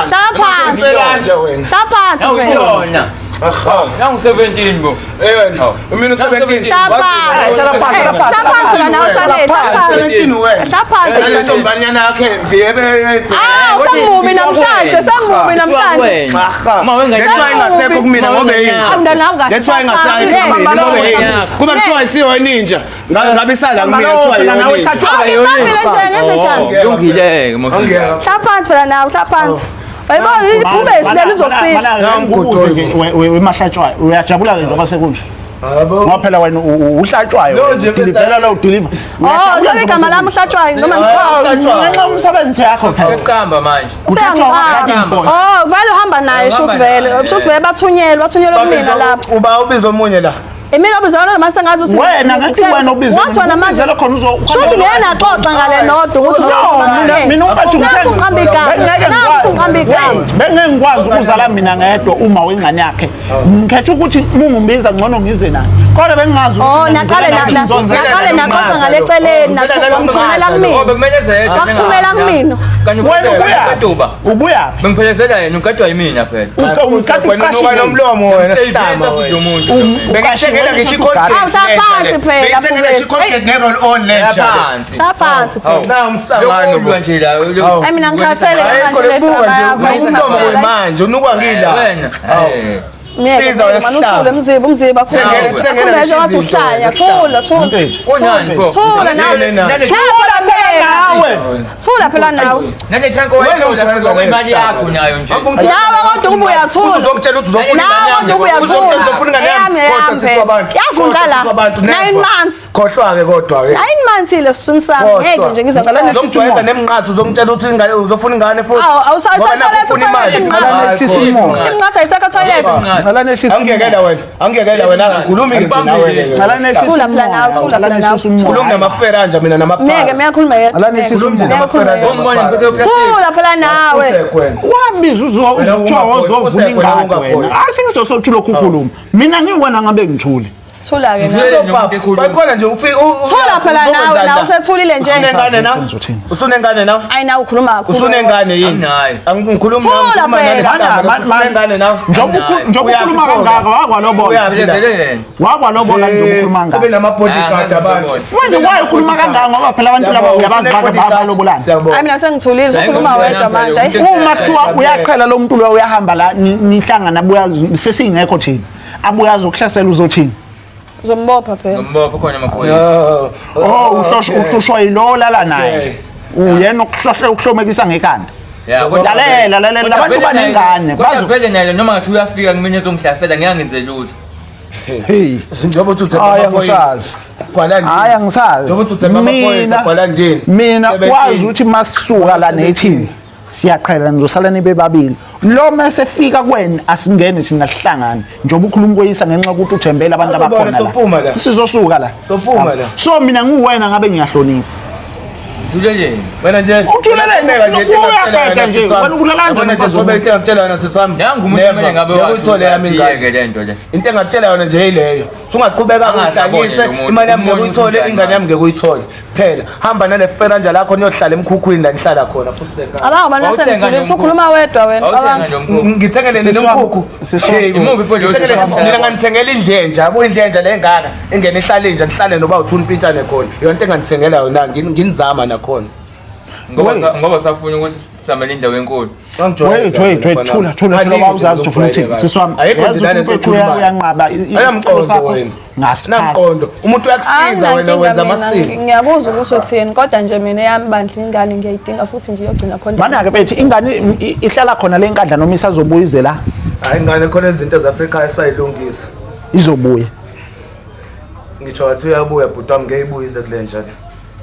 Speaker 1: Hlaphansi.
Speaker 3: Iferanja wena.
Speaker 1: Hlaphansi phela.
Speaker 4: Yona.
Speaker 3: Aha.
Speaker 4: Nangu 17 bo.
Speaker 3: Eh wena. Mina 17.
Speaker 1: Hlaphansi.
Speaker 2: Hlala phansi, hlala phansi.
Speaker 1: Hlaphansi phela nawe sale. Hlaphansi.
Speaker 3: 17 wena.
Speaker 1: Hlaphansi.
Speaker 3: Le ntombanyana yakhe mbi ebe.
Speaker 1: Ah, usemubi namhlanje, semubi namhlanje.
Speaker 3: Aha.
Speaker 4: Uma wengane-
Speaker 3: That's why ingasekho kumina ngoba yinja.
Speaker 1: Awu, mntana wami kahle.
Speaker 3: That's why ingasekho kumina ngoba yinja. Kuba kuthiwa isiyo ninja. Ngabe isala kumina kuthiwa
Speaker 2: Phela
Speaker 3: yiyo
Speaker 2: nawe
Speaker 3: ninja.
Speaker 2: hlatshwa.
Speaker 1: Awu, ngibambile nje ngenze njani?
Speaker 4: Lungile ke mos.
Speaker 3: Angiyeka.
Speaker 1: Hlaphansi phela nawe, hlaphansi. Uyayibona ibhubesi leli uzosila.
Speaker 2: Ngibuze nje wemahlatshwayo, uyajabula ke njengoba sekunje? Ngoba phela wena uhlatshwayo.
Speaker 3: Lo nje
Speaker 2: Udilivela lo udiliva.
Speaker 1: Oh, sekigama lami uhlatshwayo noma ngisifaka.
Speaker 2: Ngenxa yomsebenzi yakho phela.
Speaker 4: Eqamba manje.
Speaker 1: Useyangicaba. Oh, vele uhamba naye shuthi vele. Shuthi vele bathunyelwa, bathunyelwa kumina lapha.
Speaker 3: Uba ubiza omunye la.
Speaker 1: Imina obizana noma sengazi ukuthi
Speaker 2: Wena ngathi wena ubize.
Speaker 1: Wathi wena manje.
Speaker 2: Ubizele khona uzo
Speaker 1: Shuthi ngeke naxoxa ngale nodwa ukuthi
Speaker 2: No, mina umfethu
Speaker 1: Nathi unqamba igama.
Speaker 2: Bengeke
Speaker 1: Nathi unqamba igama.
Speaker 2: Bengeke ngikwazi ukuzala mina ngedwa uma wengane yakhe. Ngikhetha ukuthi mungumbiza ngcono ngize naye. Kodwa bengingazi
Speaker 1: Oh,
Speaker 2: ukuthi
Speaker 1: naqale naqale naxoxa ngale celeni nathi wangithumela
Speaker 4: Oh,
Speaker 1: kumina.
Speaker 4: bekumele zedwa.
Speaker 1: Wakuthumela kumina.
Speaker 4: Kanti
Speaker 2: Wena ubuya.
Speaker 4: ubuya.
Speaker 2: Ubuya.
Speaker 4: Bengiphelezela yena ugadwa yimina phela.
Speaker 2: Umkade
Speaker 3: Wena unuka
Speaker 2: uqashile.
Speaker 3: nomlomo wena.
Speaker 4: Seyivisa
Speaker 3: Hlama
Speaker 4: futhi
Speaker 3: wena.
Speaker 4: umuntu.
Speaker 3: Bengithengela ngisho i-Colgate.
Speaker 1: Awu, hlaphansi phela,
Speaker 3: Bengithengela ngisho
Speaker 1: Bhubesi.
Speaker 3: i-Colgate ne-roll on le nja.
Speaker 4: Phansi.
Speaker 1: Hlaphansi phela.
Speaker 3: Na umsangano.
Speaker 4: Lokulwa nje la.
Speaker 1: Hayi mina ngikhathele
Speaker 3: Ayikho
Speaker 1: manje le
Speaker 3: lebuka
Speaker 1: drama
Speaker 3: nje
Speaker 1: yakho.
Speaker 3: unuka umlomo wemanje unuka ngila.
Speaker 4: Wena. Eh.
Speaker 1: Ngeke
Speaker 3: Siza wena
Speaker 1: manje uthule
Speaker 3: sihlaba.
Speaker 1: mziba umziba
Speaker 3: Sengene- sengene
Speaker 1: Akhuluma nje ngathi
Speaker 3: ngisho izinto
Speaker 1: uhlanya.
Speaker 3: wena,
Speaker 1: Thula thula.
Speaker 2: Mfethu.
Speaker 4: Konani pho?
Speaker 1: Thula nawe.
Speaker 3: Nale-
Speaker 1: Thula phela.
Speaker 2: Nawe.
Speaker 1: Thula phela nawe.
Speaker 4: Nale trunk owayithola kwemali yakho nayo nje.
Speaker 1: Nawe kodwa ukuba uyathula.
Speaker 3: Uzokutshela ukuthi uzofuna
Speaker 1: Nawe kodwa ukuba uyathula.
Speaker 3: Uzofuna ingane yami.
Speaker 1: Eyami,
Speaker 3: Khohlwa
Speaker 1: eyami
Speaker 3: sisi
Speaker 1: vele.
Speaker 3: wabantu.
Speaker 1: Yavundla
Speaker 3: Khohlwa
Speaker 1: la.
Speaker 3: sisi wabantu,
Speaker 1: 9
Speaker 3: never.
Speaker 1: months.
Speaker 3: Khohlwa-ke kodwa-ke.
Speaker 1: 9 months ile sisuni sami. Ngeke nje ngize
Speaker 2: Ngicela
Speaker 1: ngikhohlwe.
Speaker 3: Uzongijwayeza nemnqatha uzongitshela ukuthi ingane uzofuna ingane futhi.
Speaker 1: Awu, awusa-
Speaker 3: Ngoba nakhu
Speaker 1: awusa-
Speaker 3: ufuna imali.
Speaker 1: toilet,
Speaker 3: Hayi,
Speaker 2: nehlisa
Speaker 3: khohlwa.
Speaker 2: umoya.
Speaker 1: Imnqatha ayisekho toilet.
Speaker 2: Ngicela nehlise
Speaker 3: Angiyekela wena. Angiyekela wena. Angikhulumi ke nje nawe ke.
Speaker 2: Ngicela nehlise
Speaker 1: Thula phela nawe,
Speaker 2: umoya.
Speaker 1: thula
Speaker 2: Ngicela
Speaker 1: phela nawe.
Speaker 2: nehlise umoya.
Speaker 3: Khuluma namafera nje mina namapha.
Speaker 1: Ngeke miyakhuluma yedwa.
Speaker 2: Ngicela nehlise
Speaker 3: Khuluma nje
Speaker 2: umoya.
Speaker 3: namafera nje.
Speaker 4: Ungibone ngiphethe uplastic.
Speaker 1: Thula phela nawe.
Speaker 3: Ufusek wena.
Speaker 2: Wabiza
Speaker 3: Wena
Speaker 2: uzothiwa
Speaker 3: ungabhoyi,
Speaker 2: wozovuna
Speaker 3: ufusek wena
Speaker 2: ingane
Speaker 3: ungabhoyi.
Speaker 2: wena. Asingisosothi lokhu ukhuluma. Mina ngiwena ngabe ngithule.
Speaker 1: Thula ke nawe.
Speaker 4: Ngithule nomuntu ekhuluma.
Speaker 3: Bakhona nje ufike
Speaker 1: Thula phela nawe, nawe usethulile nje.
Speaker 3: Usunengane na?
Speaker 2: Ngizothini?
Speaker 3: Usunengane na?
Speaker 1: Ayi nawe ukhuluma kakhulu.
Speaker 3: Usunengane yini?
Speaker 4: Anginayo.
Speaker 3: Angikhulumi nawe,
Speaker 1: Thula
Speaker 3: ngikhuluma nale
Speaker 1: phela.
Speaker 3: sihlamba,
Speaker 2: Mana,
Speaker 3: usunengane nawe.
Speaker 2: Njengoba
Speaker 4: Anginayo.
Speaker 2: njengoba ukhuluma
Speaker 3: Uyaphi
Speaker 2: kangaka wakwalobola.
Speaker 3: Uyaphi?
Speaker 4: Phelezele yena.
Speaker 2: Wakwalobola njengoba ukhuluma kangaka.
Speaker 3: Sebenama-bodyguard abantu.
Speaker 2: Manje why ukhuluma kangaka ngoba phela abantu laba uyabazi abantu bayalobolana.
Speaker 3: Siyabonga.
Speaker 1: Hayi mina sengithulile usukhuluma wedwa manje. Ayi.
Speaker 2: Uma kuthiwa uyaqhela lo muntu loyo uyahamba la nihlangana abuya sesingekho thina. Abuya azokuhlasela uzothini?
Speaker 1: Uzombopha phela.
Speaker 4: Ngombopha khona amaphoyisa.
Speaker 2: Oh, uhloshwa yilo lala naye. Uyena okuhlohle ukuhlomekisa ngekhanda.
Speaker 4: Ya, kodwa-
Speaker 2: Lalela, lalela,
Speaker 4: kodwa
Speaker 2: labantu
Speaker 4: vele naye-
Speaker 2: banengane,
Speaker 4: Kodwa
Speaker 2: bazo-
Speaker 4: vele naye noma ngathi uyafika kumina ezongihlasela ngeke angenze lutho.
Speaker 2: Hey.
Speaker 3: Njengoba uthi uthemba
Speaker 2: Hayi
Speaker 3: amaphoyisa.
Speaker 2: angisazi.
Speaker 3: Gwala ndini.
Speaker 2: Hayi angisazi.
Speaker 3: Njengoba uthi uthemba amaphoyisa, gwala ndini.
Speaker 2: Mina
Speaker 3: 17.
Speaker 2: wazi ukuthi masisuka la nethini siyaqhela nizosala nibe babili. Lo mase fika kuwena asingene thina sihlangane. Njengoba ukhuluma kweyisa ngenxa yokuthi uthembele abantu
Speaker 3: Azobona,
Speaker 2: abakhona
Speaker 3: sophuma la.
Speaker 2: la. Sizosuka la.
Speaker 3: Sophuma la.
Speaker 2: So mina nguwena ngabe ngiyahlonipha.
Speaker 4: Ngithuleleni.
Speaker 3: Wena nje
Speaker 2: Uthuleleni?
Speaker 3: Uyabheka nje, into
Speaker 2: Uyabheka
Speaker 3: engakutshela
Speaker 2: nje,
Speaker 3: yona, sisi wami.
Speaker 2: wena ukulala kanjani
Speaker 3: Yabona nje,
Speaker 2: umfazi
Speaker 3: sobe
Speaker 2: womuntu?
Speaker 3: into engakutshela yona sisi wami.
Speaker 4: Nangu umuntu
Speaker 3: Never.
Speaker 4: kumele ngabe
Speaker 3: Ngeke uyithole yami ingane.
Speaker 4: wasiyeke le nto le.
Speaker 3: Into engakutshela yona nje yileyo. Sungaqhubeka
Speaker 4: Angaze
Speaker 3: uyihlanyise
Speaker 4: abone lo muntu.
Speaker 3: imali yami ngeke
Speaker 4: Umbone
Speaker 3: uyithole,
Speaker 4: ukuthi
Speaker 3: ingane yami ngeke uyithole. Phela hamba nale feranja lakho niyohlala emkhukhwini la nihlala khona futhi sekhaya.
Speaker 1: Cabanga bana
Speaker 4: Awuthenga
Speaker 1: sengithulile
Speaker 4: nje
Speaker 1: usukhuluma wedwa wena
Speaker 4: Awuthenga
Speaker 1: cabanga.
Speaker 4: nje umkhukhu.
Speaker 3: Ngithengele nini
Speaker 2: Sisi wami,
Speaker 3: umkhukhu?
Speaker 2: sisi wami.
Speaker 3: Hey, bo.
Speaker 4: Imuphi pho nje
Speaker 3: Ngithengele-
Speaker 4: osisi
Speaker 3: Mina nganithengela indlenja, yabo indlenja le engaka engene ihlale inja nihlale noba uthuni impintshane khona. Yona into enganithengela yona nginizama nakhona.
Speaker 4: Ngoba safuna ukuthi sisamele indawo enkulu.
Speaker 2: Wait, wait, wait, thula, thula, thula, wawuzazi ukuthi ufuna ukuthini. Sisi wami,
Speaker 3: Ayikho
Speaker 2: uyazi
Speaker 3: nje lana
Speaker 2: ukuthi
Speaker 3: into
Speaker 2: umfethu
Speaker 3: ekhulumayo.
Speaker 2: uyanqaba isicelo
Speaker 3: Ayamqondo
Speaker 2: sakho
Speaker 3: wena.
Speaker 2: ngasipasi.
Speaker 3: Namqondo. Umuntu uyakusiza wena wenza
Speaker 1: Anginankinga mina,
Speaker 3: amasiko.
Speaker 1: ngiyakuzwa ukuthi uthini kodwa nje mina eyami bandla ingane ngiyayidinga futhi nje iyogcina khona.
Speaker 2: Mana-ke mfethu ingane ihlala khona le nkandla noma isazobuya ize la
Speaker 3: Hayi ingane khona izinto zasekhaya esayilungisa.
Speaker 2: izobuya.
Speaker 3: Ngitsho wathi uyabuya bhuti wami ngeke ibuyize kule nja le.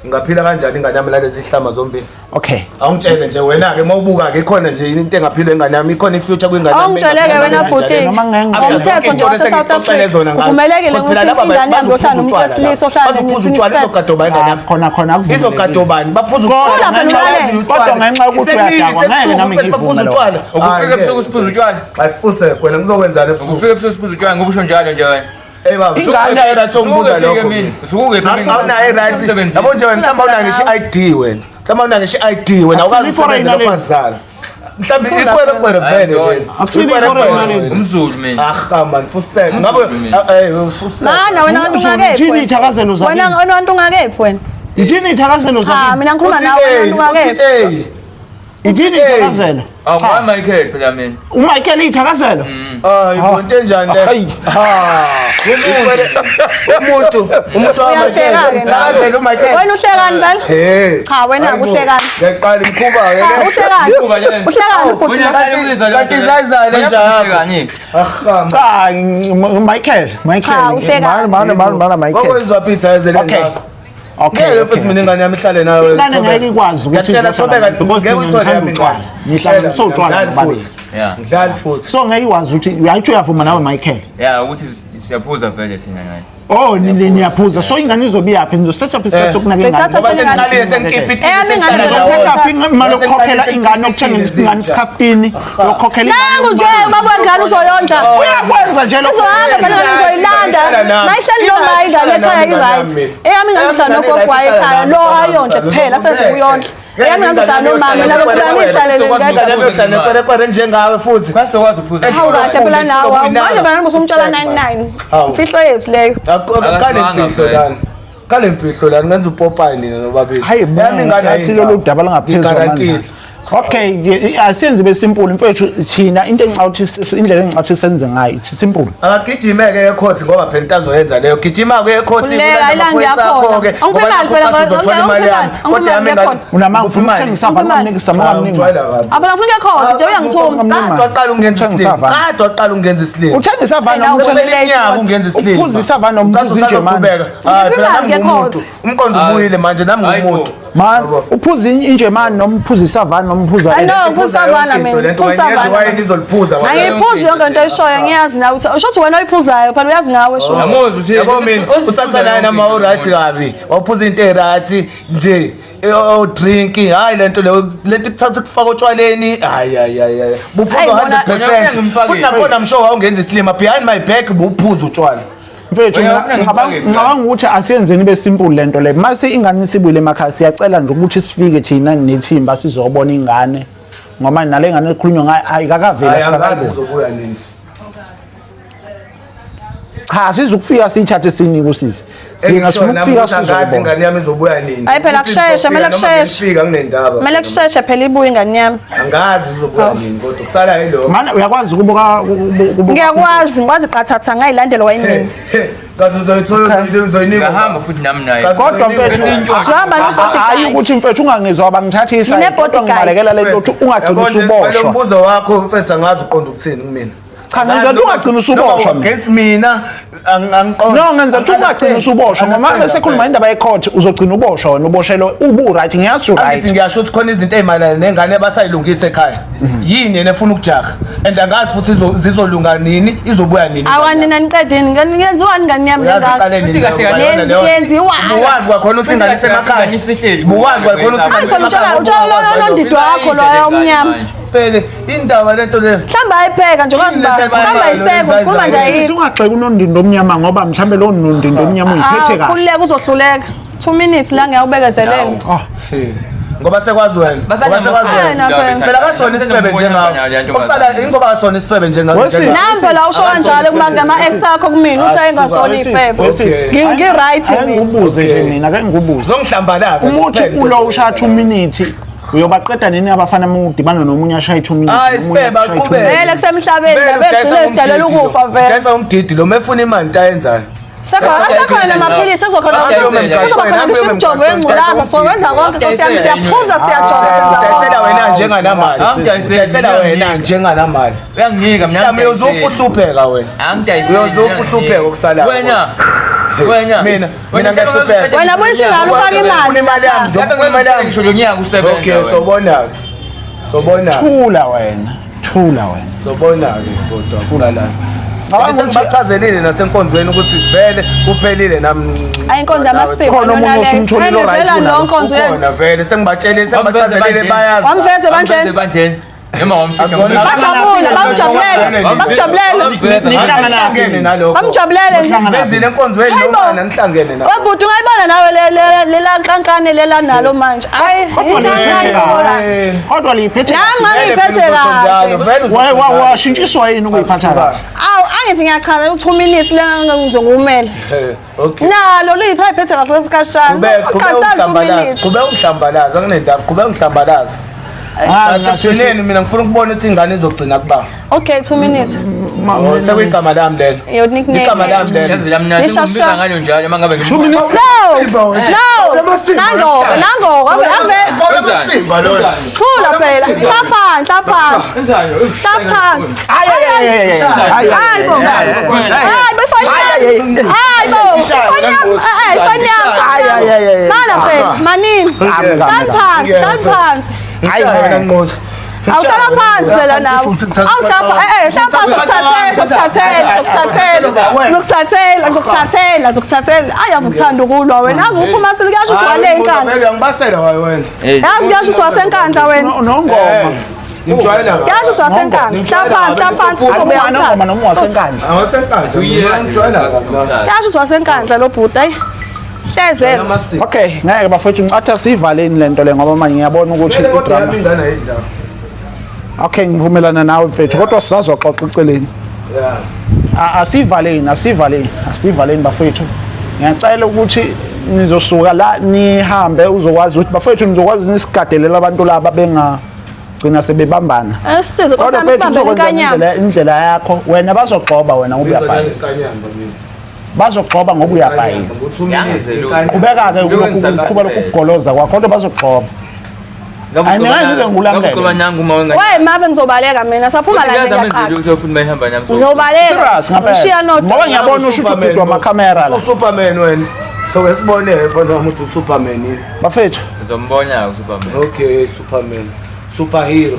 Speaker 3: Ingaphila kanjani ingane yami nalezi hlama zombili?
Speaker 2: Okay.
Speaker 3: Awungitshele nje wena ke mawubuka ke ikhona nje into engaphila ingane yami, ikhona ifuture kwingane yami.
Speaker 1: Awungitsheleke wena bhuti.
Speaker 2: Noma ngeke
Speaker 1: Ngomthetho nje wase-South Africa uvumelekile ukuthi ingane yami yohlala nomuntu wesilisa ohlala
Speaker 3: Bazophuza utshwala
Speaker 1: nesinye
Speaker 3: izogadoba ingane yami.
Speaker 2: Khona khona akuvumelekile.
Speaker 3: Izogadobani baphuza
Speaker 2: Kodwa
Speaker 3: utshwala.
Speaker 1: ngenxa-
Speaker 2: kodwa ngenxa yokuthi uyadakwa, ngeke nami ngiyivume
Speaker 3: Baphuza
Speaker 2: lokho.
Speaker 3: utshwala.
Speaker 4: Ukufika ebusuku siphuza utshwala.
Speaker 3: Hayi fuse wena ngizokwenzani ebusuku?
Speaker 4: Ukufika ebusuku siphuza utshwala ngoba usho njalo nje wena.
Speaker 3: Hey baba,
Speaker 2: Ingane-
Speaker 3: ingane right ongibuza lokho. mina.
Speaker 4: Usukuphi emini?
Speaker 3: Awunayo i-right. Yabo nje wena mhlawumbe awunayo ngisho i-ID wena. Mhlawumbe awunayo ngisho i-ID wena awukazi
Speaker 2: Akusiyo i-foreigner
Speaker 3: usebenzele
Speaker 2: le.
Speaker 3: kwazala. Mhlawumbe
Speaker 1: Thula
Speaker 3: ikwerekwere
Speaker 4: phela.
Speaker 3: vele leli.
Speaker 2: Akusiyo
Speaker 3: Ikwerekwere
Speaker 2: i-foreigner
Speaker 3: wena.
Speaker 2: le.
Speaker 4: Umzulu mina.
Speaker 3: Aha man, fuseke. Ngabe
Speaker 4: Umzulu mina.
Speaker 3: eh fuseke.
Speaker 1: Mana wena kanti
Speaker 2: Umzulu,
Speaker 1: ungakephi
Speaker 2: ithini
Speaker 1: wena?
Speaker 2: iy'thakazelo zakini?
Speaker 1: Wena wena kanti ungakephi wena?
Speaker 2: Ithini iy'thakazelo
Speaker 1: Cha
Speaker 2: zakini?
Speaker 1: mina ngikhuluma
Speaker 3: Uthi
Speaker 1: nawe wena
Speaker 3: A,
Speaker 1: kanti
Speaker 3: uthi
Speaker 1: ungakephi.
Speaker 3: A.
Speaker 2: Ithini iy'thakazelo?
Speaker 4: Awu ngwa Michael phela mina.
Speaker 2: uMichael iy'thakazelo?
Speaker 3: Hayi, bonto enjani le?
Speaker 2: Hayi.
Speaker 3: Ha. Umuntu, umuntu
Speaker 1: Uyahleka-ke nawe.
Speaker 3: Isithakazelo uMichael.
Speaker 1: Wena uhlekani vele?
Speaker 3: Hey.
Speaker 1: Cha, wena
Speaker 3: Hayi bo.
Speaker 1: uhlekani.
Speaker 3: Ngiyaqala imkhuba ke.
Speaker 1: Cha uhlekani.
Speaker 4: Imkhuba le.
Speaker 1: Uhlekani ubhuti.
Speaker 4: Wena uqala ukuyizwa le
Speaker 3: Kanti
Speaker 4: nto le.
Speaker 3: izayizale
Speaker 4: Wena
Speaker 3: njalo.
Speaker 4: uhlekani?
Speaker 3: Aha.
Speaker 2: Cha, Michael, Michael.
Speaker 1: Cha, uhlekani.
Speaker 2: Mana mana mana Michael.
Speaker 3: Wakwezwa pizza ezele
Speaker 2: Okay.
Speaker 3: ngakho.
Speaker 2: Okay.
Speaker 3: Ngeke mfethu mina ingane yami ihlale nawe.
Speaker 2: Ingane ngeke ikwazi ukuthi
Speaker 3: Ngiyakutshela
Speaker 2: izohlala
Speaker 3: Thobeka,
Speaker 2: because
Speaker 3: ngeke
Speaker 2: mina
Speaker 3: uyithole
Speaker 2: ngithanda
Speaker 3: yami
Speaker 2: utshwala.
Speaker 3: ingane.
Speaker 2: Ngihlala ngisotshwala
Speaker 3: Ngidlali
Speaker 2: nobabili.
Speaker 3: futhi.
Speaker 4: Yeah.
Speaker 3: Ngidlali futhi.
Speaker 2: So ngeke ikwazi ukuthi uyayithi uyavuma nawe Michael.
Speaker 4: Yeah, ukuthi siyaphuza vele thina naye.
Speaker 2: Oh, niyaphuza. So ingane izobe iyaphi? Nizosetha up isikhathi
Speaker 3: Eh.
Speaker 2: sokunakekela ingane.
Speaker 1: Sithatha
Speaker 3: Ngoba
Speaker 1: phela ingane.
Speaker 3: sengiqalile sengikipitile.
Speaker 1: Eyami ingane
Speaker 3: sengihlala
Speaker 1: phela
Speaker 3: ndawonye.
Speaker 2: Thatha phi imali yokukhokhela ingane yokuthengela ingane isikhafini yokukhokhela
Speaker 1: Nangu nje ubaba wengane uzoyondla.
Speaker 2: Uyakwenza nje lokho.
Speaker 1: Izohamba phela ingane uzoyilanda. Mayihleli noma ingane ekhaya i-right. Eyami ingane uzohlala nogogo wayo ekhaya lo ayondle kuphela senze uyondla. Eyami ingane uzohlala nomama mina befuna ngiyihlalele
Speaker 3: Ingane
Speaker 1: ngedwa.
Speaker 3: yami yohlala nekwerekwere njengawe futhi.
Speaker 4: Kwasokwazi ukuphuza.
Speaker 1: Hawu kahle phela nawe. Manje bana usumtshela 99.
Speaker 3: Hawu.
Speaker 1: Imfihlo yethu leyo.
Speaker 3: Kale
Speaker 4: Akazwanga
Speaker 3: mfihlo
Speaker 4: vele.
Speaker 3: lana. Kale mfihlo lana ngenza upopayi nina nobabili.
Speaker 2: Hayi
Speaker 3: Eyami ingane
Speaker 2: athi lolu daba langaphezulu
Speaker 3: Ngigarantile.
Speaker 2: amandla. Okay, asiyenze ibe simple mfethu thina into engicawuthi indlela engicawuthi senze ngayo ithi simple.
Speaker 3: Akagijime-ke ecourt ngoba phela into azoyenza leyo. Gijima-ke ecourt
Speaker 1: Khululeka, ilanga yakhona. Ungiphe imali phela, ungiphe imali, ungiphe imali yakhona.
Speaker 2: Unamanga ufuna ukuthengisa
Speaker 1: Ungiphe
Speaker 2: abantu
Speaker 1: imali.
Speaker 2: abaningi sama abaningi.
Speaker 1: Abana ngifuna ecourt nje uyangithuma.
Speaker 3: Kade waqala ukungenza
Speaker 2: Uthenga
Speaker 3: isilima.
Speaker 2: isavana.
Speaker 3: Kade waqala ukungenza isilima.
Speaker 2: Uthenga isavana
Speaker 1: Hey, nawe
Speaker 2: uthenga
Speaker 3: Sekumele iminyaka ungenza isilima.
Speaker 2: Uphuza isavana noma
Speaker 3: Ucathi
Speaker 2: uphuza injemane.
Speaker 3: usazoqhubeka. Hayi phela
Speaker 1: Ungiphe
Speaker 3: nami
Speaker 1: imali
Speaker 3: ngumuntu.
Speaker 1: ngecourt.
Speaker 3: Umqondo ubuyile manje nami
Speaker 4: Hayi bo.
Speaker 3: ngumuntu.
Speaker 2: Man, uphuza injemane noma uphuza isavana noma uphuza
Speaker 1: I know, ngiphuza isavana mina.
Speaker 3: Lento
Speaker 1: Ngiphuza
Speaker 3: wayini
Speaker 1: isavana.
Speaker 3: wayini izoliphuza.
Speaker 1: Angiyiphuzi yonke into oyishoyo ngiyazi nawe ukuthi usho ukuthi wena oyiphuzayo phela uyazi ngawe sho.
Speaker 4: Yamuzwa uthi
Speaker 3: Yabo mina usatha nami awuright kabi. Wawuphuza into eright nje. O drink hayi lento leyo lento kuthatha kufaka otshwaleni hayi hayi hayi hayi. Buphuza
Speaker 1: Hayi, bona-
Speaker 3: 100%
Speaker 4: Ngifakile.
Speaker 3: futhi nakhona I'm sure wawungenza isilima behind my back buphuza utshwala.
Speaker 2: Mfethu
Speaker 4: Wena ufuna ngifake
Speaker 2: ngicabanga ukuthi asiyenzeni ibe simple lento le. Mase ingane isibuyile emakhaya siyacela nje ukuthi sifike thina nethimba sizobona ingane. Ngoba nale ngane ekhulunywa ngayo ayikakaveli
Speaker 3: Hayi angazi
Speaker 2: asikakayiboni.
Speaker 3: izobuya nini.
Speaker 2: Cha sizukufika siyithathe sinike usisi. Sina
Speaker 3: Engisho
Speaker 2: sifuna
Speaker 3: nami
Speaker 2: ukufika
Speaker 3: ukuthi angazi
Speaker 2: sizobona.
Speaker 3: ingane yami izobuya nini.
Speaker 1: Hayi phela
Speaker 3: Ukuthi
Speaker 1: kusheshe, kumele
Speaker 3: izofika noma
Speaker 1: kusheshe.
Speaker 3: ngifika nginendaba.
Speaker 1: Kumele kusheshe phela ibuye ingane yami.
Speaker 3: Angazi izobuya nini kodwa kusala yilokho.
Speaker 2: Mana uyakwazi ukubuka ukubuka
Speaker 1: Ngiyakwazi, ngikwazi qathatha ngayilandela wayinini.
Speaker 3: Kaze uzoyithola uzoyinika.
Speaker 4: Ngahamba futhi nami naye.
Speaker 3: Kaze
Speaker 2: Kodwa mfethu
Speaker 1: Ngihamba no-bodyguard.
Speaker 2: hayi ukuthi mfethu ungangizwa bangithathisa
Speaker 1: Ngine-bodyguard.
Speaker 2: kodwa ngibalekela lento ukuthi ungagcini
Speaker 3: Yabo nje, lo
Speaker 2: usuboshwa.
Speaker 3: mbuzo wakho mfethu angazi uqonda ukuthini kumina.
Speaker 2: Cha ngenza ukuthi ungagcini usuboshwa
Speaker 3: Noma
Speaker 2: mina.
Speaker 3: against mina angiqondi.
Speaker 2: No ngenza ukuthi ungagcini usuboshwa ngoba
Speaker 3: Understand
Speaker 2: bese khuluma
Speaker 3: phela.
Speaker 2: indaba ye-court uzogcina uboshwa wena uboshelwe ubu right ngiyazi
Speaker 3: Angithi
Speaker 2: right.
Speaker 3: ngiyasho ukuthi khona izinto ey'mayelana nengane abasayilungisa ekhaya. Yini yena efuna ukujaha? And angazi futhi zizolunga nini, izobuya nini.
Speaker 1: Awa nina niqedini, ngenziwani ingane yami
Speaker 3: Uyazi
Speaker 1: lengaka?
Speaker 3: iqale nini
Speaker 4: Futhi kahle kahle
Speaker 3: leyo leyo.
Speaker 1: Yenziwani?
Speaker 3: Ubuwazi kwakhona ukuthi ingane
Speaker 4: Futhi kahle kahle
Speaker 3: isemakhaya.
Speaker 4: ingane isihleli.
Speaker 3: Buwazi kwakhona ukuthi ingane
Speaker 1: Hayi,
Speaker 3: isemakhaya.
Speaker 1: utshela lo nondidwa wakho loya omnyama.
Speaker 3: ayibheke indaba lento le.
Speaker 1: Mhlawumbe ayipheka nje kwazi ba. Mhlawumbe ayisekho sikhuluma nje ayikho.
Speaker 2: Ungagxeki unondindo omnyama ngoba mhlawumbe lo nondindo omnyama uyiphethe kahle.
Speaker 1: Khululeka uzohluleka. 2 minutes la ngiyawubekezelela.
Speaker 2: Ah.
Speaker 3: Ngoba sekwazi wena. Ngoba sekwazi wena. Phela akasona isifebe njengawe. Okusala ingoba akasona isifebe njengawe.
Speaker 1: Nami phela usho kanjalo kuma ngama ex akho kumina uthi ayingasona ifebe. Ngi right
Speaker 2: mina. Ngikubuze nje mina ake ngikubuze.
Speaker 3: Zongihlambalaza.
Speaker 2: Umuthi ulo ushaya 2 minutes uyobaqeda nini abafana uma udibana nomunye ashaye 2 minutes.
Speaker 3: Hayi isifebe aqhubeke.
Speaker 1: Vele kusemhlabeni begcine sidalela ukufa vele.
Speaker 3: Dayisa umdidi lo mefuna imali into ayenzani.
Speaker 1: Asekhona namaphilisi sekuzokhona kuzoba khona ngisho imijovo yengculaza so wenza konke nkosi yami siyaphuza siyajova senza konke.
Speaker 3: Dayisela wena njenganamali. Dayisela wena njenganamali.
Speaker 4: Uyanginika mina.
Speaker 3: Mhlawumbe uyozufa uhlupheka wena.
Speaker 4: Angidayiseli.
Speaker 3: Uyozufa uhlupheka okusalayo.
Speaker 4: Wena. Wena.
Speaker 3: Mina mina ngiyahlupheka.
Speaker 1: Wena buyisa ingane ufake imali.
Speaker 3: Ufuna imali yami nje, ufuna imali yami.
Speaker 4: Ngisho lo nyaka usebenza.
Speaker 3: Okay, sobona ke. Sobona.
Speaker 2: Thula wena. Thula wena.
Speaker 3: Sobona ke kodwa kusalayo.
Speaker 2: Cabanga ukuthi
Speaker 3: Sengibachazelile nasenkonzweni ukuthi vele kuphelile nami.
Speaker 1: Ayi inkonzo yamasiko
Speaker 2: Khona omunye
Speaker 1: yona le.
Speaker 2: osumtholile o-right
Speaker 1: Engezelani
Speaker 2: kunaye.
Speaker 1: lo nkonzo yenu?
Speaker 3: Ukhona vele sengibatshelile sengibachazelile bayazi.
Speaker 1: Wamveze ebandleni.
Speaker 4: Ebandleni. Noma wamfihla.
Speaker 3: Akubona-
Speaker 1: Bajabule, bamjabulele, bamjabulele,
Speaker 3: Nihlangene nalokho.
Speaker 1: bamjabulele nje.
Speaker 3: Bezile enkonzweni
Speaker 1: Hayibo.
Speaker 3: noma nihlangene nalokho.
Speaker 1: Webhuti ungayibona nawe lela nkankane lela nalo manje. Hayi, inkankane ngola.
Speaker 2: Kodwa liyiphethe
Speaker 1: Nami ngangiyiphethe kahle.
Speaker 2: Washintshiswa yini ukuyiphatha kahle?
Speaker 1: Awu, angithi ngiyachaza u2 minutes la ngizongumela.
Speaker 3: Okay.
Speaker 1: Nalo liyiphethe kahle lesikhashana. Uqhathani 2 minutes.
Speaker 3: Qhubeka ungihlambalaze, anginendaba, qhubeka ungihlambalaze.
Speaker 2: Ah,
Speaker 3: Ekugcineni mina ngifuna ukubona ukuthi ingane izogcina kuba.
Speaker 1: Okay, 2 minutes.
Speaker 3: Oh, sekuyigama lami lelo.
Speaker 1: Your nickname.
Speaker 3: Igama lami lelo.
Speaker 4: Yazi lamnandi
Speaker 1: Nishasha.
Speaker 4: ngimbiza ngalo njalo uma ngabe
Speaker 2: Two minutes.
Speaker 1: No! No! Nango, nango, ave ave
Speaker 3: Amasimba lona.
Speaker 1: thula phela. Hlala phansi, hlala phansi. Hlala phansi.
Speaker 2: Ay ay ay ay ay.
Speaker 1: Hayi bo. Hayi bo ifoni yami. Hayi bo. Ifoni yami. Eh, ifoni yami.
Speaker 2: Ay, ay, ay, ay.
Speaker 1: Mana phela, manini. Hlala phansi, hlala phansi.
Speaker 3: Hayi wena nqoza.
Speaker 1: Awuhlala phansi phela nawe. Awuhlala eh hlala phansi ukuthathela, ukuthathela, ukuthathela. Ngikuthathela, ngikuthathela, ngikuthathela. Ayi avukuthanda ukulwa wena. Yazi uphuma silikasho ukuthi wale inkandla.
Speaker 3: Vele ngibasela wayo wena.
Speaker 1: Yazi kuyasho ukuthi wasenkandla wena.
Speaker 2: Nongoma.
Speaker 3: Ngijwayela kabi.
Speaker 1: Kuyasho ukuthi wasenkandla. Hlala phansi, hlala phansi
Speaker 2: Nongoma
Speaker 1: uyawuthatha.
Speaker 2: noma wasenkandla.
Speaker 3: Awasenkandla. Ngijwayela kabi.
Speaker 1: Kuyasho ukuthi wasenkandla lo bhuti ayi. Hlezela.
Speaker 3: Amasiko.
Speaker 2: Okay, ngeke bafowethu ngicatha siyivaleni lento le ngoba manje ngiyabona ukuthi
Speaker 3: Vele kodwa
Speaker 2: idrama.
Speaker 3: yami ingane ayidlala.
Speaker 2: Okay, ngivumelana nawe mfethu kodwa sisazoxoxa eceleni.
Speaker 3: Yeah.
Speaker 2: Asivaleni, asivaleni, asivaleni bafowethu. Ngiyacela ukuthi nizosuka la nihambe uzokwazi ukuthi bafowethu nizokwazi nisigadelele abantu laba bengagcina sebebambana.
Speaker 1: Esisize
Speaker 2: Kodwa
Speaker 1: nkosi yami
Speaker 2: mfethu
Speaker 1: sibambele
Speaker 2: uzokwenza
Speaker 1: inkanyamba.
Speaker 2: indlela yakho wena bazogxoba wena ngoba uyabhayiza.
Speaker 3: Ngizonyanga mina.
Speaker 2: Bazogxoba ngoba uyabhayiza.
Speaker 3: Ngo 2 minutes.
Speaker 2: Qhubeka-ke qhuba lokhu kugoloza kwakho kodwa bazogxoba. Hayi, mina ngize ngiwulandele.
Speaker 4: Ngabucoba nangu uma wengane.
Speaker 1: Wey mave ngizobaleka mina saphuma la nje ngiyaqala.
Speaker 4: Ukuthi ufuna bayihamba nami.
Speaker 1: Ngizobaleka.
Speaker 2: Serious ngempela.
Speaker 1: Ngishiya nodwa.
Speaker 2: Ngoba ngiyabona usho ukuthi ududwa amakhamera la.
Speaker 3: Superman wena. So ke sibone mfana wami ukuthi uSuperman yini.
Speaker 2: Bafethu,
Speaker 4: Ngizombona uSuperman.
Speaker 3: Okay, Superman. Superhero.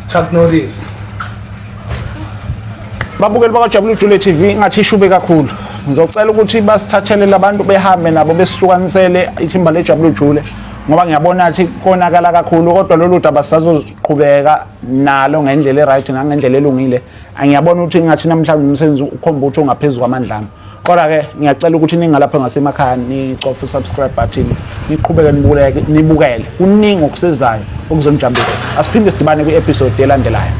Speaker 3: Chuck Norris.
Speaker 2: Babukeli bakwaJabula Ujule TV ngathi ishube kakhulu. Ngizocela ukuthi basithathele labantu behambe nabo besihlukanisele ithimba leJabula Ujule ngoba ngiyabona ukuthi konakala kakhulu kodwa lolu daba sisazoqhubeka nalo ngendlela e-right nangendlela elungile. Angiyabona ukuthi ngathi namhlanje umsebenzi ukhomba ukuthi ungaphezulu kwamandla ami. Kodwa-ke ngiyacela ukuthi ningalapha ngasemakhaya nicofe i-subscribe button niqhubeke nibukele, kuningi okusizayo okuzonijabulisa. Asiphinde sidibane kwi-episode elandelayo.